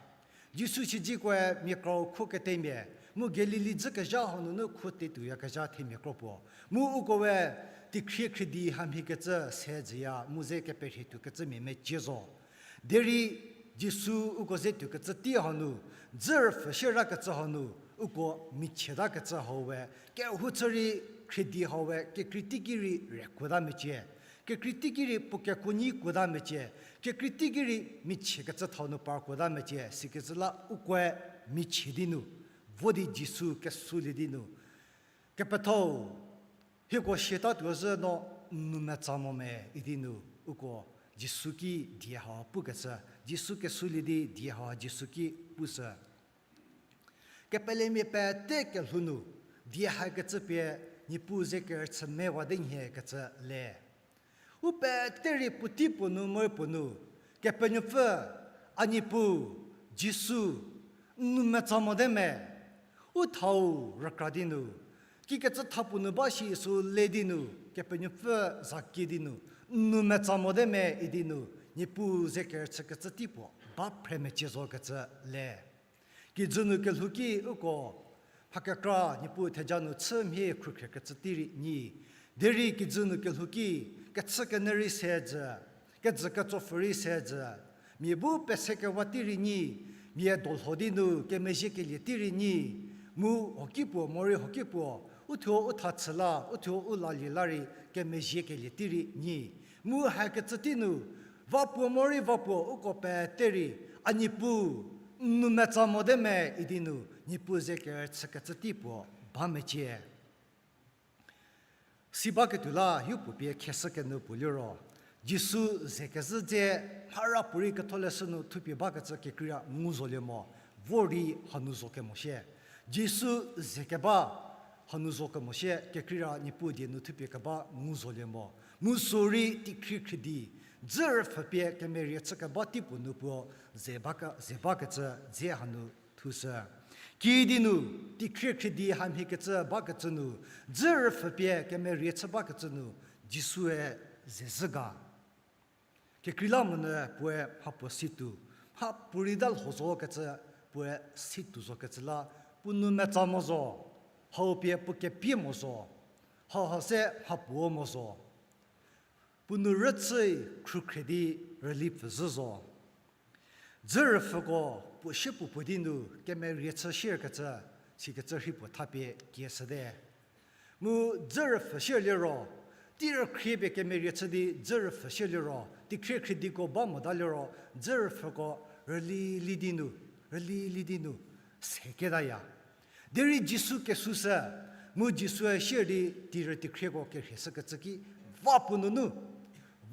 Jisu siedzikoe mia krau kho ketemia, mu Galili dzü kezha hau nunu kho tetuoyakezha themia kro puo. Mu uko we teikhrie khridi hamhiekecü se jüya, mu ze keperhie tuokecümia mecie zo. Derei Jisu uko ze tuokecü tei hau nu, dzü rüpfhü shierakecü hau nu, uko michietakecü hau we, kehou chü rei khridi hau we, kekrei teiki rei rei kuota mecie. Kekrei teiki rei puo kekuonyi kuota mecie, kekrei teiki rei michiekecü thau nu par kuota mecie, sikecü la ukoe michie di nu, vo di Jisu kesulie di nu, kepethau, hieko siatatuo zhü no n nou metsa mo me idi nu, uko Jisu ki die ha pukecü, Jisu kesulie di die ha Jisu ki pushü. Kepelemia pete kelhou nu, die hakecü pie Niepuu ze kerüchü mewa di nhie kecü le. U pete rei puotei puo nu, moe puo nu, Kepenuopfü, a Niepuu, Jisu, n nou metsa mote me, u thau rükra di nu, kikecü tha puo nu ba shi sü le di nu, Kepenuopfü za kie di nu, n nou metsa mote me idi nu, Niepuu ze kerüchükecü tei puo ba phre mecie zokecü le. Kijü nu kelhou ki uko Mha kekra Niepuu theja nu chü mhie khrukhrekecü tei rei nyi. Derei kijü nu kelhou ki, kechükenyü rei se jü, kejü ketsopfü rei se jü, mia bu pesekewa tei rei nyi, mia dolho di nu kemezhiekelie tei rei nyi, mu hoki puo morei hoki puo, uthuo u tha chü la, uthuo u lalie la rei kemezhiekelie tei rei nyi. Mu hakecü tei nu, va puo morei va puo uko pete rei, a Niepuu, n nou metsa mote me idi nu, Niepuu ze kerüchükecü tei puo ba mecie. Si baketuo la, yopuo pie kheshü kenyü puo liro, Jisu ze kezhü dze, mhara puorei ketholeshü nu thupie bakecü kekreira ngu zolie mo, vor di hanu zo kemo shie. Jisu ze keba, hanu zo kemo shie, kekreira Niepuu die nu thupie keba ngu zolie mo. Mu sürei teikhrie khriedi, dzü rüpfhü pie kemerie chü keba tei puo nu puo ze bake-, ze bakecü dze hanu thushü. Kidi nu, teikhrie khriedi hamhiekecü bakecü nu, dzü rüpfhü pie kemerie chü bakecü nu, Jisue ze zhü ga. Kekreilamonyü puoe mhapuo situo, mhapuorei da lho zokecü, puoe situo zokecü la, puo nou metsa mo zo, hau pie puo kepie mo zo, hauha se mhapuo mo zo. Puo nou rüchü khrukhre di rüli pfü zhü zo. Dzü rüpfhüko puo shie puo puo di nu kemerie chü shierkecü, sikecü rhei puo thapie kieshüte. Mu dzü rüpfhü shie liro, tei rükhrie pie kemerie chü di dzü rüpfhü shie liro, teikhrie khriediko ba mota liro, dzü rüpfhüko rüli li di nu, rüli li di nu, se ketaya. Derei Jisu kesushü, mu Jisue sier di teirü teikhrieko kerhie shükecü ki, va puo nunu,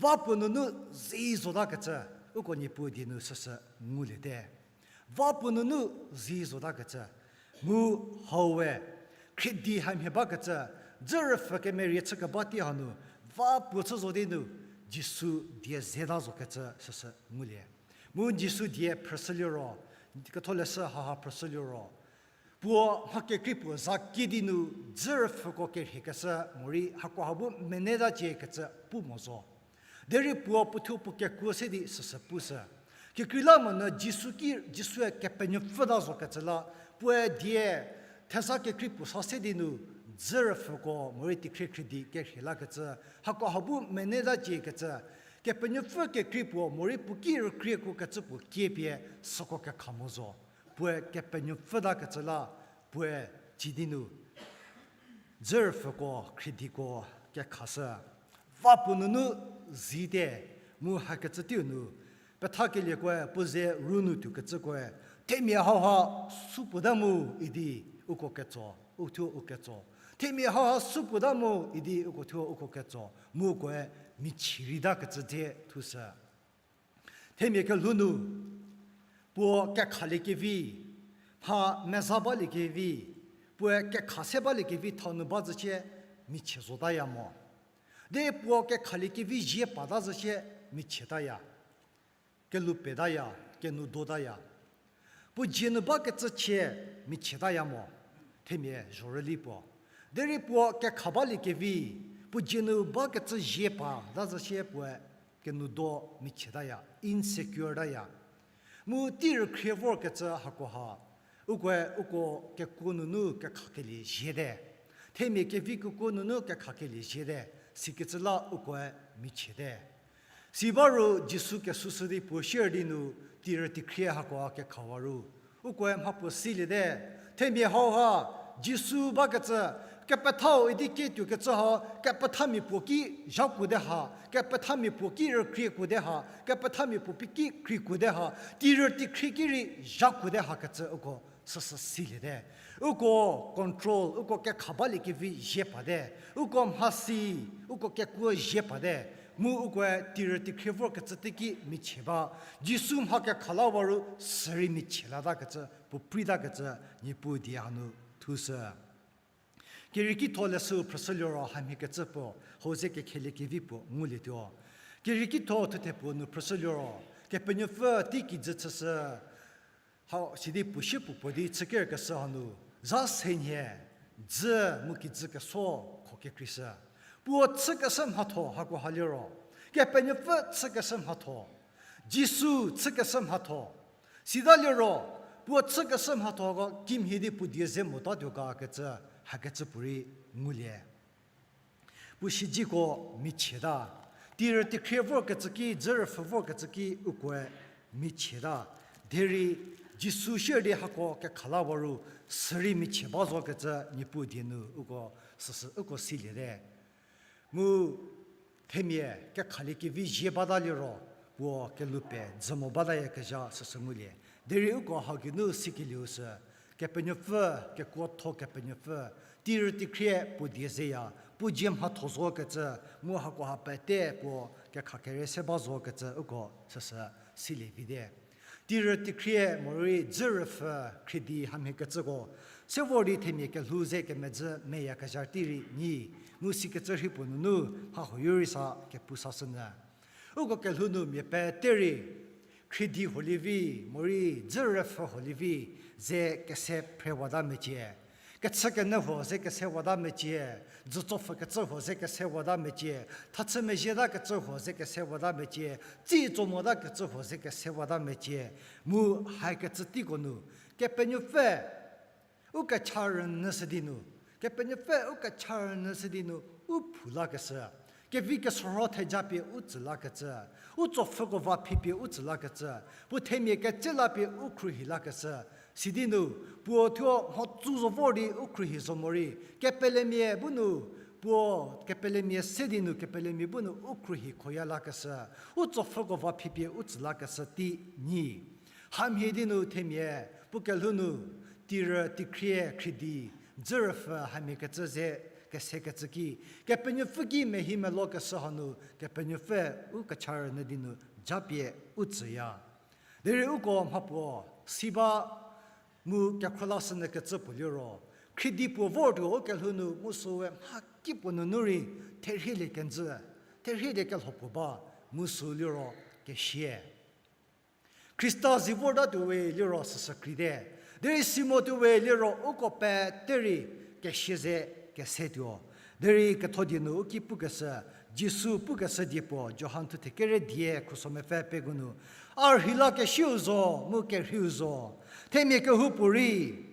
va puo nunu zi zotakecü, uko Niepuu die nu süsü nguliete. Va puo nunu zi zotakecü, mu haue, khriedi hamhie bakecü, dzü rüpfhü kemerie chü keba tei hanu, va puo chü zo di nu, Jisu die zeta zokecü süsü ngulie. Mu Jisu die phrüshü liro, ketholeshü haha phrüshü liro, puo mha kekrei puo za ki di nu dzü rüpfhüko kerhiekeshü morei hakoha bu meneta ciekecü pu mo zo. Derei puo puothuo puo kekuo se di süsü pushü. Kekreilamonyü Jisu ki, Jisue Kepenuopfü ta zokecü la, puoe die theza kekrei puo sa se di nu dzü rüpfhüko morei teikhrie khriedi kerhie lakecü, hakoha bu meneta ciekecü, Kepenuopfü kekrei puo morei puo ki rükriekuokecü puo kie pie süko kekha mo zo. Puoe Kepenuopfü takecü la, puoe ci di nu dzü rüpfhüko khriediko kekhashü. Va puo nunu zite, mu hakecü teiu nu, pethakeliekoe puo ze ru nu tuokecükoe, themia hauha supuota mu idi uko ketso, uthuo u ketso. Themia hauha supuota mu idi uko thuo uko ketso, mu ukoe michie rei takecü dze thushü. Themia kelhou nu, puo kekhaliekevi, mha meza baliekevi, puoe kekha se baliekevi thau nu ba zhücie, michie zotaya mo. Derei puo kekhaliekevi zie pata zhücie, michietaya. Kelou petaya, kenou dotaya. Puo dzie nu bakecü chie, michietaya mo. Themia zhorüli puo. Derei puo kekha baliekevi, puo dzie nu bakecü zie pata zhücie puoe kenou do michietaya, insecure taya. Mu tei rükhrie vorkecü hakoha, ukoe uko kekuo nunu kekhakelie ziete. Themia kevi kekuo nunu kekhakelie ziete, sikecü la ukoe michiete. Siba ru Jisu kesushü di puo sier di nu teirü teikhrie hakoha kekhawa ru, ukoe mhapuo siliete. Themia hauha, Jisu bakecü, kepethau idi kietuokecü ha, kepethamia puo ki zhakuote ha, kepethamia puo ki rükriekuote ha, kepethamia puo pi ki krikuote ha, teirü teikhrie ki rei zhakuote hakecü uko süsü siliete. Uko control, uko kekha baliekevi zie pate, uko mhasi, uko kekuo zie pate, mu ukoe teirü teikhrie vorkecü teiki michie ba, Jisu mha kekha lawa ru sürei michie latakecü, puo preitakecü, Niepuu die hanu thushü. Kerieki tho leshüu phrüshü liro hamhiekecü puo, hau ze kekheliekevi puo ngulietuo. Kerieki tho thuthe puo nu phrüshü liro, Kepenuopfü teikijü chüshü, hau sidi puo sie puo puo di chükerkeshü hanu, za senhie, dzü mu kijü keso kho kekreishü. Puo chükeshü mhatho hakoha liro, Kepenuopfü chükeshü mhatho, Jisu chükeshü mhatho, sita liro, Puo chükeshü mhathoko kimhie di puo die ze motatuo ga kecü, hakecü puorei ngulie. Puo siedzeko michieta. Teirü tekhrie vorkecü ki, dzürüpfü vorkecü ki ukoe michieta. Derei Jisu sier di hako kekhala wa ru, sürei michie ba zo kecü Niepuu die nu uko süsü uko siliete. Mu themia kekhalie kevi zie bata liro, puo kelhou pe dzü mo batayakezha süsü ngulie. Derei uko hau geinu sikelieu sü, Kepenuopfü, kekuotho Kepenuopfü, teirü tekhrie puo die zeya, puo dzie mhatho zo kecü, mu hakoha pete puo kekha kere se ba zo kecü uko süsü silie vite. Teirü tekhrie morei dzürüpfü khriedi hamhie kecüko, se vor di themia kelhou ze kemedzü meyakezha tei rei nyi, mu sikecü rhei puo nunu mha huoyo rei sa kepu sashünyü. Uko kelhou nu mia pete rei, khriedi huolie vi, morei dzürüpfü huolie vi, ze kese phrewata mecie. Kechükenyü huo ze kesewata mecie, dzütsopfü kecü huo ze kesewata mecie, thachü mezhietakecü huo ze kesewata mecie, tsi tso motakecü huo ze kesewata mecie, mu haikecü teiko nu, Kepenuopfü u kecha rünyüshü di nu, Kepenuopfü u kecha rünyüshü di nu, u phou lakeshü, kevi kesorho theja pie u tsü lakecü, u tsopfhüko va phipie u tsü lakecü, puo themia ketse la pie u khruohi lakeshü, sidi nu, puo thuo mhotsü zo vor di u khruohi zo morei, kepelemia bu nu, puo kepelemia se di nu kepelemia bu nu u khruohi khoya lakeshü, u tsopfhüko va phipie u tsü lakeshü tei nyi. Hamhie di nu themia, puo kelhou nu, teirü tekhrie khriedi, dzürüpfü hamhie kecü ze kesekecü ki, Kepenuopfü ki mehi melokeshü hanu, Kepenuopfü u kecha rünyü di nu japie u tsüya. Derei uko mhapuo, si ba mu kekhro lashünyü kecü puo liro, khriedi puo vortuo u kelhou nu mu süe mhakipuo nunu rei therhielie kenjü, therhielie kelho puo ba mu sü liro kesia. Khrista zi vortatuo we liro süsü kreite. Derei si motuo we liro uko pete rei kesia ze kesetuo. Derei ketho die nu u ki pukeshü, Jisu pukeshü die puo, Johan thuthe kere die khuso mepfü pengou nu, a rheilakesieu zo, mu kerheiu zo. Themia kehoupuorei,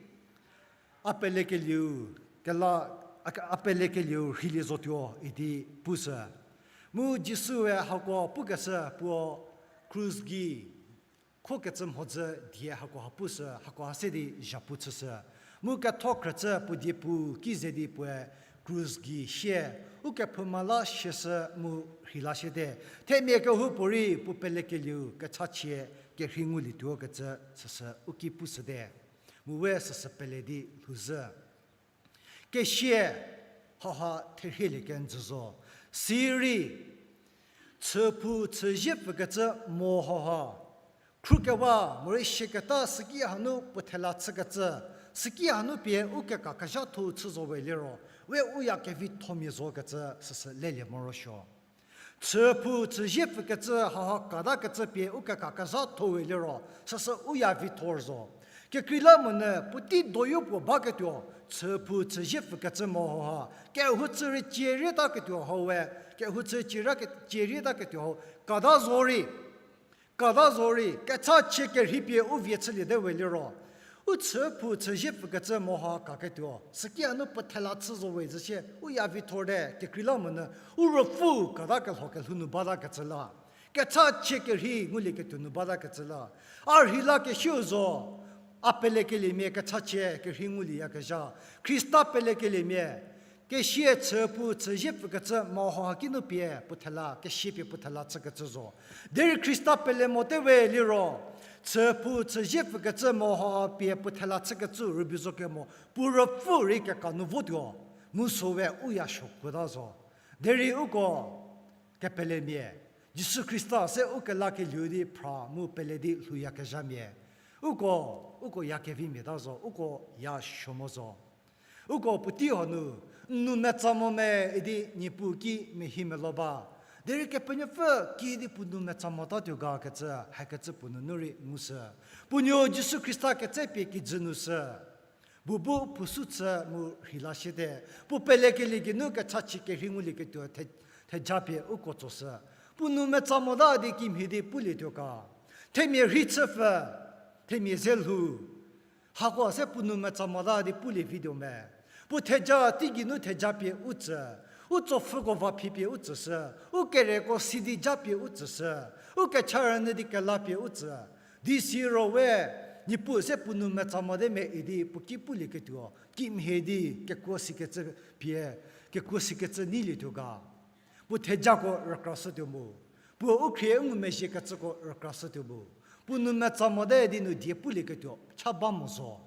a pelekelieu, kela, a, a pelekelieu rheilie zotuo idi pushü. Mu Jisue hako pukeshü puo krus gei khokecü mhodzü die hakoha pushü, hakoha se di zhapu chüshü. Mu ketho khrücü puo diepu ki ze di puoe krus gei sie, ukephouma la sieshü mu rheilasiete. Themia kehoupuorei puo pelekelieu kechachie kerhei ngulietuo kecü süsü u ki pushüte. Mu we süsü pele di lhouzhü. Kesia, hauha therhielie kenjü zo. Sirei, chüphou chüzie pfükecü mo hauha, khrukewa morei siaketa süki hanu puo thela chükecü, süki hanu pie u kekakezhatho chü zo we liro, we u ya kevithomia zo kecü süsü lelie morosuo. Chüphou chüzie pfükecü hauha katakecü pie u kekakezhatho we liro, süsü u ya vithor zo. Kekreilamonyü puotei doyo puo baketuo, chüphou chüzie pfükecü mo hauha, kehouchü rei cie rietaketuo hau we, kehouchü cie ra ke-, cie rietaketuo hau, kata zo rei, kata zo rei, kechachie kerhei pie u vie chüliete we liro, u chüphou chüzie pfükecü mo hauha kaketuo, süki hanu puo thela chü zo we zhüshie, u ya vithorte, kekreilamonyü, u ruopfü kata kelho kelhou nu batakecü la. Kechachie kerhei ngulieketuo nu batakecü la. A rheilakesieu zo, a pelekeliemia kechachie kerhei ngulieyakezha. Khrista pelekeliemia, kesia chüphou chüzie pfükecü mo hauha kinu pie puo thela, kesia pie puo thela chükecü zo. Derei Khrista pele mote we liro, chüphou chüzie pfükecü mo hauha pie puo thela chükecü rübei zo kemo, puo ruopfü rei keka nu votuo, mu sü we u ya suokuota zo. Derei uko kepelemia, Jisu Khrista se u kelakelieu di phra mu pele di lhouyakezhamia, uko, uko ya kevimia ta zo, uko ya suo mo zo. Uko puotei hanu, n nou metsa mo me idi Niepuu ki mehi melo ba. Derei Kepenuopfü kiüdi puo nou metsa motatuo ga kecü, hakecü puo nunu rei ngushü. Puo nuo Jisu Khrista ketsepie kijü nu sü. Bu bu puo sü chü mu rheilasiete. Puo pelekelie geinu kechachie kerhei ngulieketuo the-, theja pie uko tsoshü. Puo nou metsa mota di kimhie di pulietuo ga. Themia rhei chüpfü, themia ze lhou, Hako se puo nou metsa mota di pulie vi tuo me. Puo theja teigei nu theja pie u tsü, u tsopfhüko va phi pie u tsüshü, u kereko si di ja pie u tsüshü, u kecha rünyü di kela pie u tsü. Di siro we, Niepuu se puo nou metsa mote me idi puo ki pulieketuo, kimhie di kekuo sikecü pie, kekuo sikecü neilietuo ga. Puo thejako rükrashütuo mu. Puo u khrie u ngumezhiekecüko rükrashütuo mu. Puo nou metsa mote di nu die pulieketuo cha ba mo zo.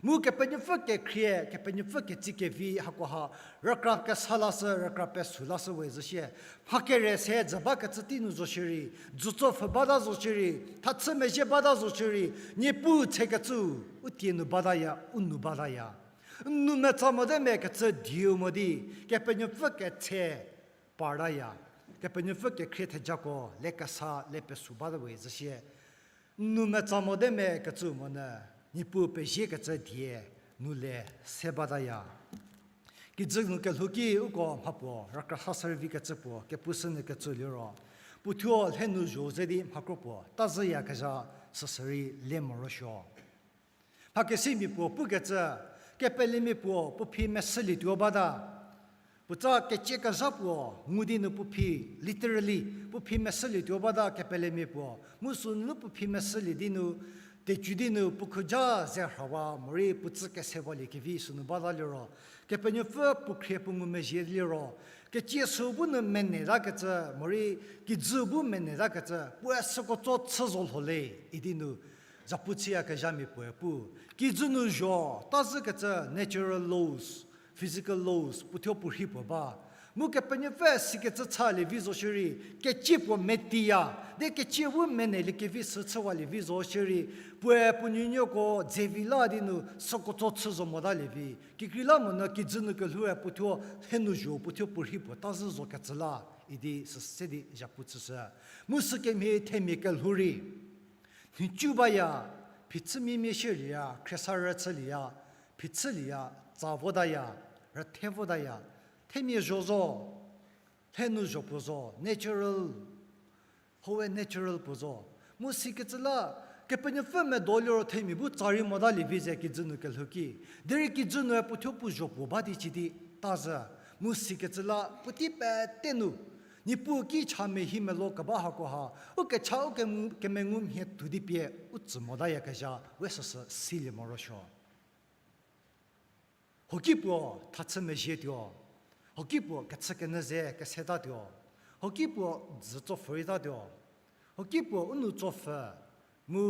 Mu Kepenuopfü kekhrie, Kepenuopfü ketsi kevi hakoha, rükra kesa lashü, rükra pesu lashü we zhü shie. Mha kere se dzü bakecü tei nu zo shierei, dzütso pfhü bata zo shierei, thachü mezhie bata zo shierei, Niepuu tsekecü, u tie nu bataya, u nou bataya. N nou metsa mote me kecü dieu mo di, Kepenuopfü ketse partaya. Kepenuopfü kekhrie thejako le kesa le pesu bata we zhü shie. N nou metsa mote me kecü monyü, Niepuu peziekecü die nu le se bataya. Kijü nu kelhou ki uko mhapuo rükra sa shürei vikecü puo kepushünyü kecü liro, puothuo lhe nu zho ze di mhakro puo ta zhüyakezha süsürei le morosuo. Mhakesimia puo pukecü, kepelemia puo puo phi meshülietuo bata. Puotsa kecie kezha puo ngu di nu puo phi, literally, puo phi meshülietuo bata kepelemia puo. Mu sünunu puo phi meshülie di nu, tecü di nu puo khuja ze rhawa morei puo tsü kesewalie kevi sünu bata liro, Kepenuopfü puo khrie puo ngumezhie liro, kecie sü bu nu menetakecü morei kijü bu menetakecü, puoe süko tso chü zo lho le, idi nu zapu chüyakezhamia puoe pu. Kijü nu zho, ta zhükecü natural laws, physical laws, puothuo puo rhi puo ba. Mu Kepenuopfü sikecü chalie vi zo shierei, kecie puo metiya, di kecie bu menelie kevi sü chüwalie vi zo shierei, puoe puo nuonuoko dzevi la di nu süko tso chü zo motalie vi. Kekreilamonyü kijü nu kelhoue puothuo lhe nu zho puothuo puo rhi puo ta zhü zokecü la, idi süse di zapu chüshü. Mu sükemhie themia kelhou rei, nhicu baya, phichümia mia shierlieya, khriesarü chülieya, phichülieya, tsa votaya, rüthe votaya, themia zho zo, lhe nu zho puo zo, natural, howe natural puo zo. Mu sikecü la, Kepenuopfü medo liro themia bu tsa rei motalie vi ze kijü nu kelhou ki. Derei kijü nue puothuo puo zho puo ba di chü di ta zhü. Mu sikecü la, puotei pete nu, Niepuu ki cha mehi melo keba hakoha, u kecha u kemu-, kemengu mhie tuo di pie, u tsü motayakezha, we süsü silie morosuo. Hoki puo thachü mezhietuo. Hoki puo kechükenyü ze kesetatuo. Hoki puo dzü tsopfhü reitatuo. Hoki puo u nou tsopfhü, mu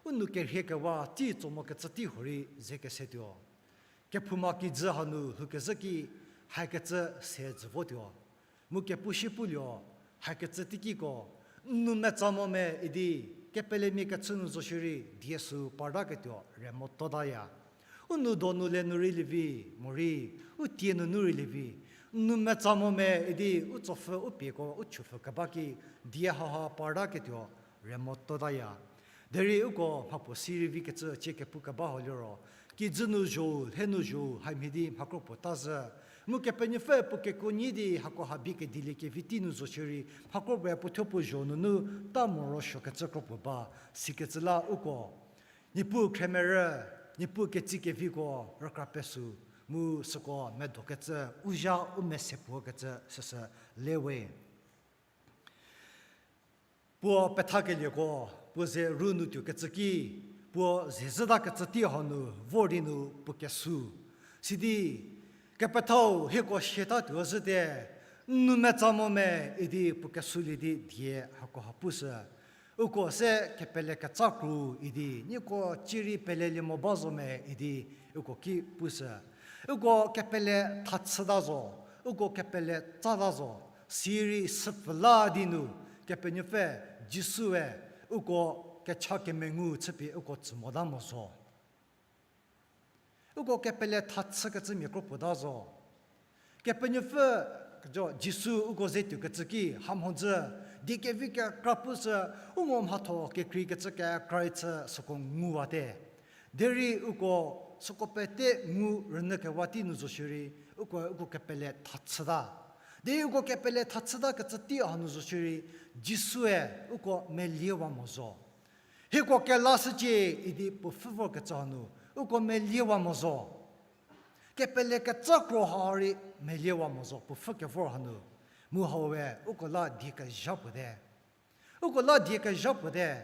u nou kerhiekewa tei tso mokecü tei huorei ze kesetuo. Kephouma kijü hanu lhoukezhü ki hakecü se dzü votuo. Mu kepu shi pulio, hakecü teikiko, n nou metsa mo me idi, kepelemia kechü nu zo shierei, die sü partaketuo, re mototaya. U nou donu le nu rei lievi, morei, u tie nunu rei lievi, n nou metsa mo me idi, u tsopfhü, u pieko, u chupfhü keba ki, die haha partaketuo, re mototaya. Derei uko mhapuo si rei vikecü cie kepu keba ho liro, kijü nu zho, lhe nu zho, hamhie di mhakro puo ta zhü. Mu Kepenuopfü puo kekuo nyi di hakoha bie kedilie kevi tei nu zo shierei, mhakro puoe puothuo puo zho nunu ta morosuokecü kro puo ba, sikecü la uko Niepuu khremerü, Niepuu ketsi keviko rükra pesu, mu süko medokecü u zha u mese puo kecü süsü le we. Puo pethakelieko, puo ze ru nu tuokecü ki, puo ze zhütakecü tei hanu vor di nu puo kesu. Sidi, kepethau hieko siatatuo zhüte, n nou metsa mo me idi puo kesulie di die hakoha pushü. Uko se kepele ketsa kru idi, nieko cierei pelelie mo ba zo me idi, uko ki pushü. Uko kepele thachüta zo, uko kepele tsata zo, sirei süpfü la di nu, Kepenuopfü Jisue uko kecha kemengu chüpie uko tsü mota mo zo. Uko kepele thachükecü mia kro puota zo. Kepenuopfü, jo, Jisu uko ze tuokecü ki, hamhodzü, die kevi kekra pushü, u ngo mhatho kekreikecü kekra chü süko nguwate. Derei uko süko pete ngu rünyükewa tei nu zo shierei, uko, uko kepele thachüta. Derei uko kepele thachütakecü tei hanu zo shierei, Jisue uko meliewa mo zo. Hieko kelashücie idi puo pfhü vorkecü hanu, uko meliewa mo zo. Kepele keca kro ha rei meliewa mo zo, puo pfhü kevor hanu. Mu hau we, uko la die kezha puo te. Uko la die kezha puo te.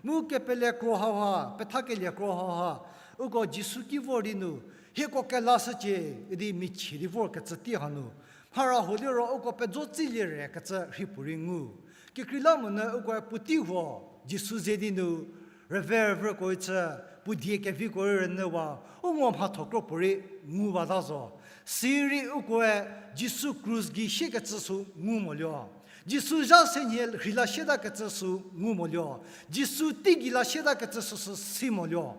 Mu kepele kro hauha, pethakelie kro hauha, uko Jisu ki vor di nu, hieko kelashücie idi michie di vorkecü tei hanu, mhara huo liro uko pejo tsilie re kecü rhi puorei ngu. Kekreilamonyü ukoe puotei huo Jisu ze di nu, rüve rüvüko rei chü, puo die keviko rei rünyüwa, u ngo mhatho kro puorei nguwata zo. Sirei ukoe Jisu krus gei siekecü sü ngu moluo. Jisu zha se nhie rheila sietakecü sü ngu moluo. Jisu teigei la sietakecü süsü si moluo.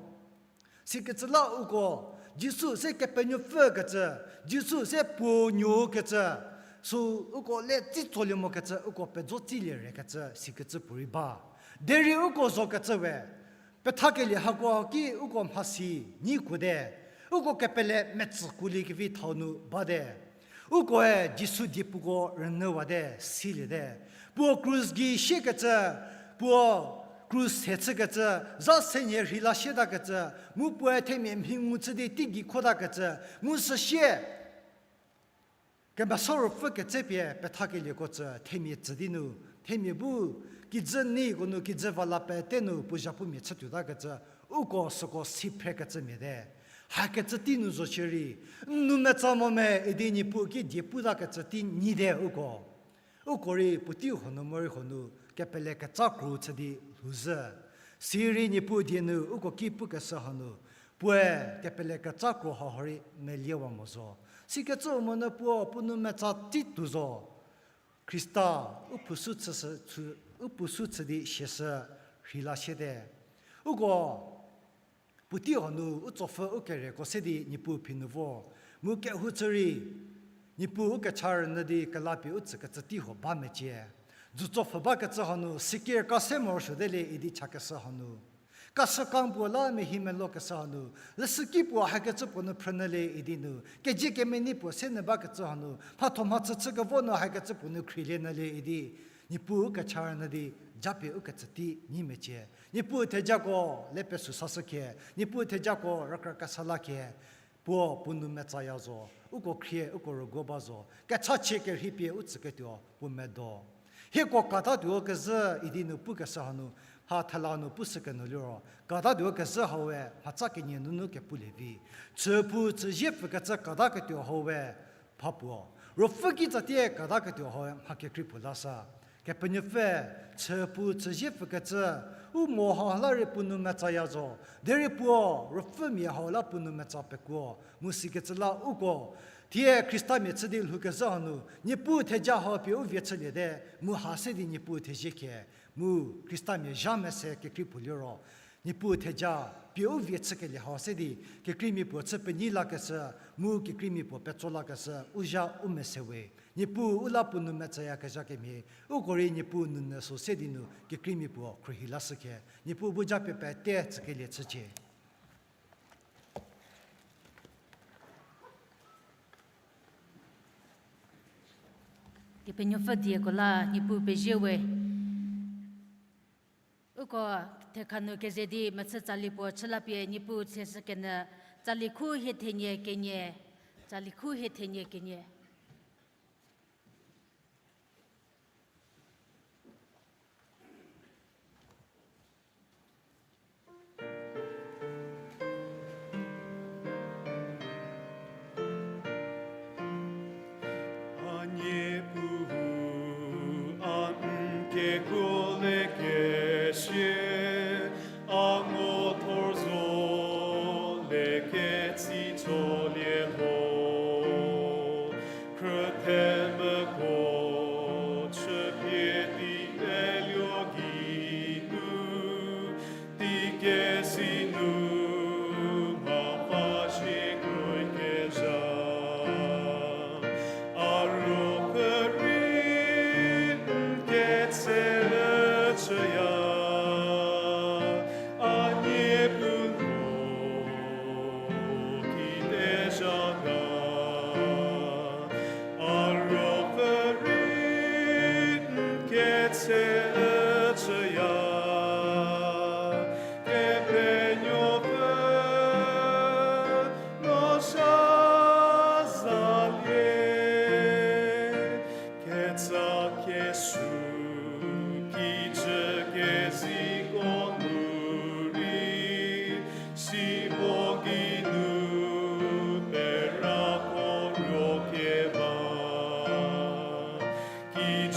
Sikecü la uko, Jisu se Kepenuopfü kecü, Jisu se puo nuo kecü, sü uko le tsi tsolie mokecü, uko pejo tsilie re kecü, sikecü puorei ba. Derei uko zokecü we, pethakelie hako ki uko mhasi nyi kuote, uko kepele metsü kuoliekevi thau nu bate. Ukoe Jisu diepuko rünyüwate, siliete. Puo krus gei siekecü, puo krus se chükecü, zha se nhie rheila sietakecü, mu puoe themia mhi ngu chü di teigei khotakecü, mu süsie Kemesa Ruopfü ketsepie pethakelieko tsü themia tsü di nu, themia bu kijü neiko nu kijü va la pete nu puo zhapumia chütuotakecü, uko süko si phrekecü mia te. Hakecü tei nu zo shierei, n nou metsa mo me idi Niepuu ki die putakecü tei nyite uko. Uko rei puotei huo nu morei huo nu kepele keca kro chü di lhouzhü. Sirei Niepuu die nu uko ki pukeshü hanu, puoe kepele keca kro hau rei meliewa mo zo. Sikecü monyü puo puo nou metsa tei tuo zo. Khrista u phusu chü, u phusu chü di siashü rheila siete. Uko puotei huo nu u tsopfü u kereko se di Niepuu phi nu vo. Mu kehou chü rei, Niepuu u kecha rünyü di kelapie u tsükecü tei huo ba mecie. Dzü tsopfü bakecü hanu, sikir ka se morosuote le idi chakeshü hanu, kashükan puo la mehi melokeshü hanu, leshüki puo hakecü puo nu phrünyü le idi nu, kezie kemenei puo se nyü bakecü hanu, mhatho mhachü chükevo nu hakecü puo nu khrielie nyü le idi, Niepuu u kecha rünyü di, japie u ketsü tei nyi mecie. Niepuu thejako le pesü sashü khie, Niepuu thejako rükra kesa la khie, puo puo nou metsaya zo, uko khrie, uko rüguo ba zo, kechachie kerhei pie u tsüketuo puo medo. Hieko katatuo kezhü idi nu pukeshü hanu, ha thela nu pushükenyü liro, katatuo kezhü haue mhatsa kenie nunu kepulie vi. Chüpu chüzie pfükecü kataketuo haue mha puo. Ruopfü kitsatie kataketuo haue mha kekrei puo lashü. Kepenuopfü, chüpu chüzie pfükecü, u mo hau la rei puo nou metsaya zo, derei puo, ruopfümia hau la puo nou metsa pekuo, mu sikecü la uko, thie Khristamia chü di lhoukezhü hanu, Niepuu theja hau pie u vie chüliete, mu ha se di Niepuu thezie khie, mu Khristamia zha mese kekrei puo liro, Niepuu theja pie u vie chükelie hau se di, kekreimia puo chü penyi lakeshü, mu kekreimia puo petso lakeshü, u zha u mese we. Niepuu u la puo nou metsayakezha kemhie, uko rei Niepuu nounyü sü se di nu kekreimia puo khruohi lashü khie, Niepuu bu japie pete tsükelie chücie. Kepenuopfü dieko la Niepuu pezie we. Uko thekha nu keze di mechü tsali puo chü lapie Niepuu theshükenyü, tsali khu hie thenie kenie, tsali khu hie thenie kenie. A Niepuu, a n kekuo lekesie, a ngo thor zo leketsi tsolie lho. Khrüthemüko chüpie di meluo geinu, teikesi nu mha va shikroikezha. A ruopfü rei n ketse chüya, a Niepuu mo kitezha ga. A ruopfü rei n ketse chüya,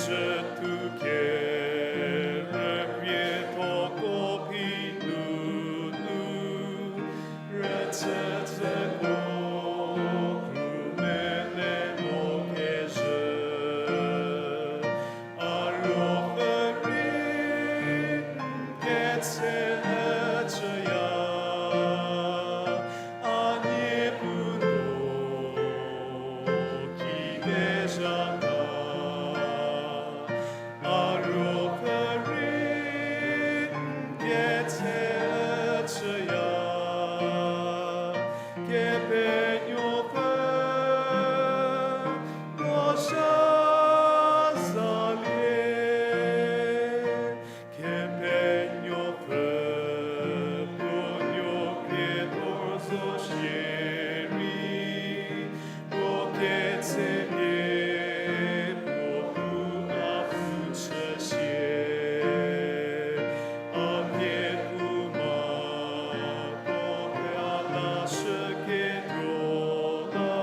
Chütuo kerükrietho ko phi nunu, rüchüchüko kru mene mo kezhü, a ruopfü rei n ketse chüya, a niepu no ki pezha ga. A ruopfü rei n ketse chüya, Kepenuopfü, no zha zalie. Kepenuopfü, puo nuo krie tor zo shierei, puo ketsepie puo bu a pu chüsie. A kephouma puo pela shüketuo la,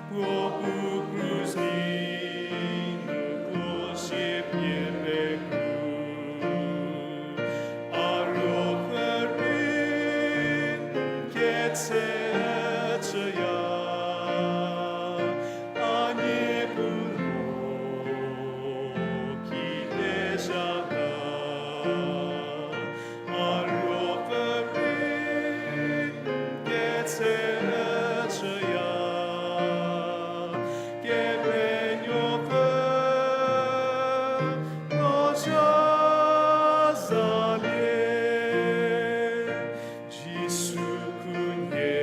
puo bu krus ki nu puo sie pie pekru. A ruopfü rei n ketse chüya, a niepu no ki pezha ga. A ruopfü rei n ketse chüya, Kepenuopfü, no zha zalie. Jisu khunhie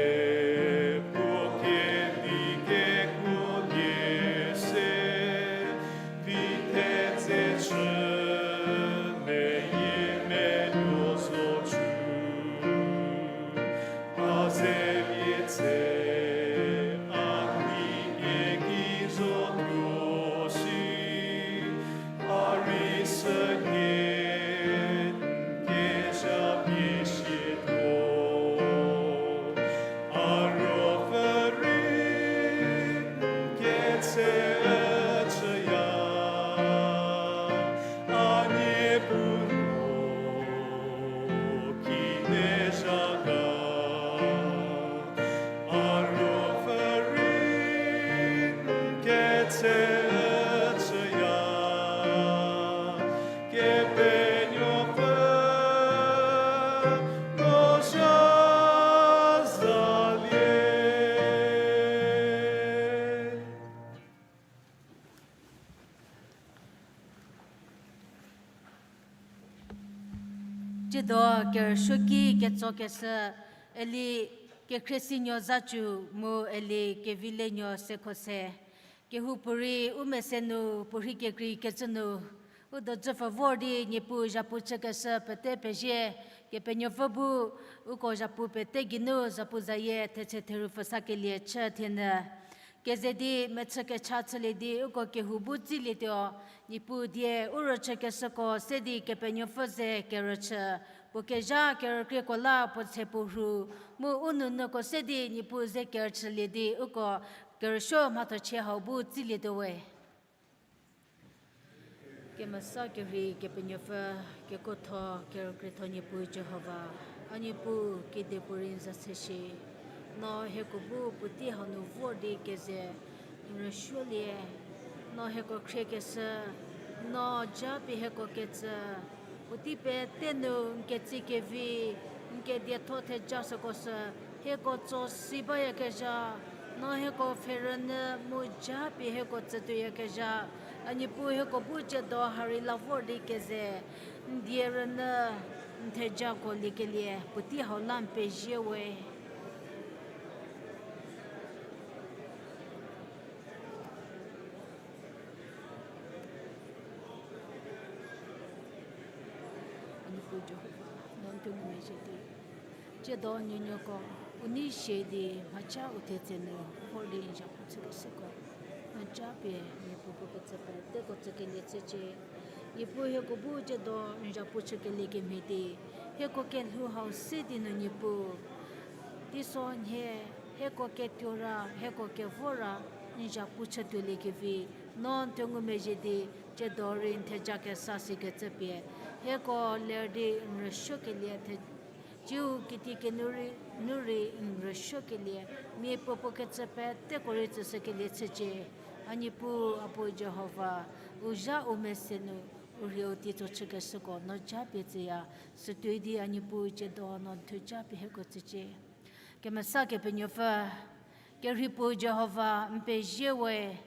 puo kedi kekuolie se, vi thedze chü meyiemenuo zo cü. A zelie tse, a mhi keki zotuo shi, a rei sünhie n kezha pie shituo. A ruopfü rei n ketse chüya, a niepu no ki pezha ga. A ruopfü rei n ketse chüya, Kepenuopfü, no zha zalie. Tsiedo kerüsuoki ketsokeshü Eli Kekhriesenuo Zacu mu Eli Kevilenuo Sekhose. Kehoupuorei u mese nu puorhei kekreikecü nu, u dojüpfü vor di Niepuu zhapu chükeshü pete pezie, Kepenuopfü bu uko zhapu pete geinu zapuzayie thetse therupfü sakelie chü thienyü. Keze di mechü kecha chülie di uko kehou bu tsilietuo, Niepuu die u rüchükeshüko se di Kepenuopfü ze kerüchü, puo kezha kerükrieko la puo tse puo rhu, mu u nounyüko se di Niepuu ze kerüchülie di uko kerüsuo mhathochie hau bu tsilietuo we. Kemesa kerhei Kepenuopfü, kekuotho kerükrietho Niepuu Jihova, a Niepuu kedipuorei n za se shie, no hieko bu puotei hau nu vor di keze n rüsuolie, no hieko khriekeshü, no japie hieko ketsü, puotei pete nu n ketsekevi, n kedietho theja süko sü, hieko tso si bayakezha, no hieko pfhe rünyü mu japie hieko tsütuoyakezha, a Niepuu hieko bu tsiedo ha rei la vor di keze, n die rünyü, n thejako liekelie puotei hau la n pezie we. A Niepuu Jihova, no n thuo ngumezhie di, tsiedo nuonuoko u nei sie di mhaca u thetse nu vor di n zhapu chükeshüko, no japie Niepuu puo ketsü peteko tsükelie chücie. Niepuu hieko bu tsiedo n zhapu chükelie kemhie di, hieko kelhou hau se di nu Niepuu, teiso nhie, hieko ketuo ra, hieko kevo ra, n zhapu chütuoliekevi, No n thuo ngumezhie di, tsiedo rei n theja kesa sikecü pie, hieko ler di n rüsuokelie the-, tsiu kitiekinu rei, nu rei n rüsuokelie, miapuo puo kecü peteko rei tsüshükelie chücie. A Niepuu, a Puo Jihova, u zha u mese nu, u rhiu teitso chükeshüko no japie tsüya, sütuoi di a Niepuu tsiedo no n thuo japie hieko tsücie. Kemesa Kepenuopfü, kerhei Puo Jihova n pezie we,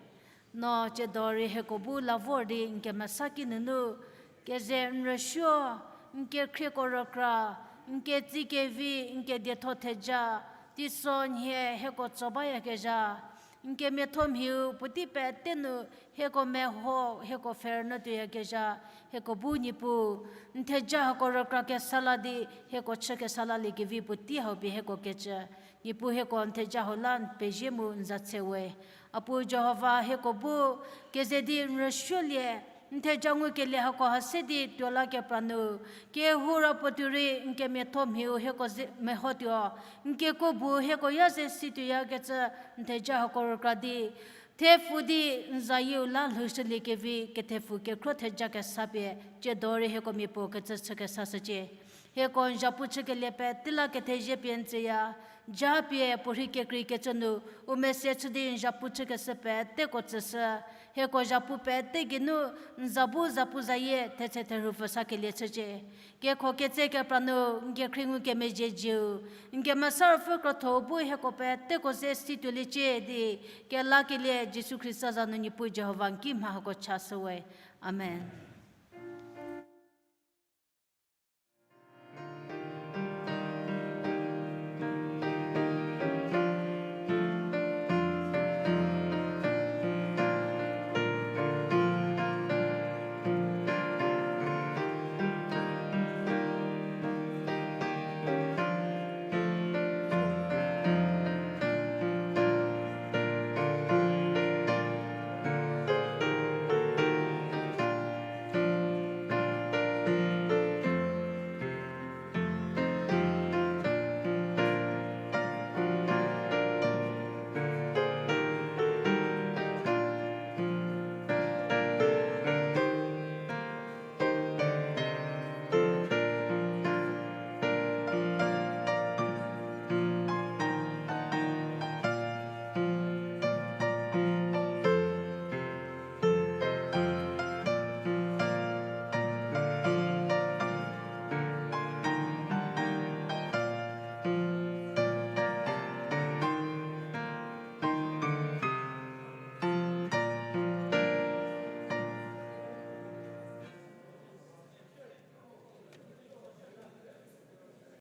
no tsiedo rei hieko bu la vor di n kemesa ki nunu, keze n rüsuo, n kekhrieko rükra, n ketsi kevi, n kedietho theja, teisonhie hieko tso bayakezha, n kemiatho mhiu puotei pete nu hieko meho, hieko pfhe rünyü tuoyakezha, hieko bu Niepuu, n theja hako rükra kesa la di, hieko chü kesa laliekevi puotei hau pie hieko kecü. Niepuu hieko n theja hau la n pezie mu n za tse we. A Puo Jihova hieko bu, keze di n rüsuolie, n theja ngukelie hako ha se di tuo la kepra nu, kehou ra puo tuo rei n kemiatho mhiu hieko ze mehotuo, n kekuo bu hieko ya ze situoyakecü, n theja hako rükra di, thepfu di n zayieu la lhoushüliekevi kethepfu kekhro theja kesa pie, tsiedo rei hieko miapuo kecü chü kesa shücie. Hieko n zhapu chükelie pete la kethezie pie n tsüya, japie puorhi kekreikecü nu, u mese chü di n zhapu chükeshü peteko tsüshü, hieko zhapu pete geinu, n za bu zapuzayie thetse therhu pfü sakelie chücie. Kekho ketse kepra nu, n kekhrie ngukemezhie zieu, n kemesa ruopfü krotho bu hieko peteko ze situoliecie di, kelakelie Jisu Khrista za nu Niepuu Jihova n ki mha hako chashü we. Amen.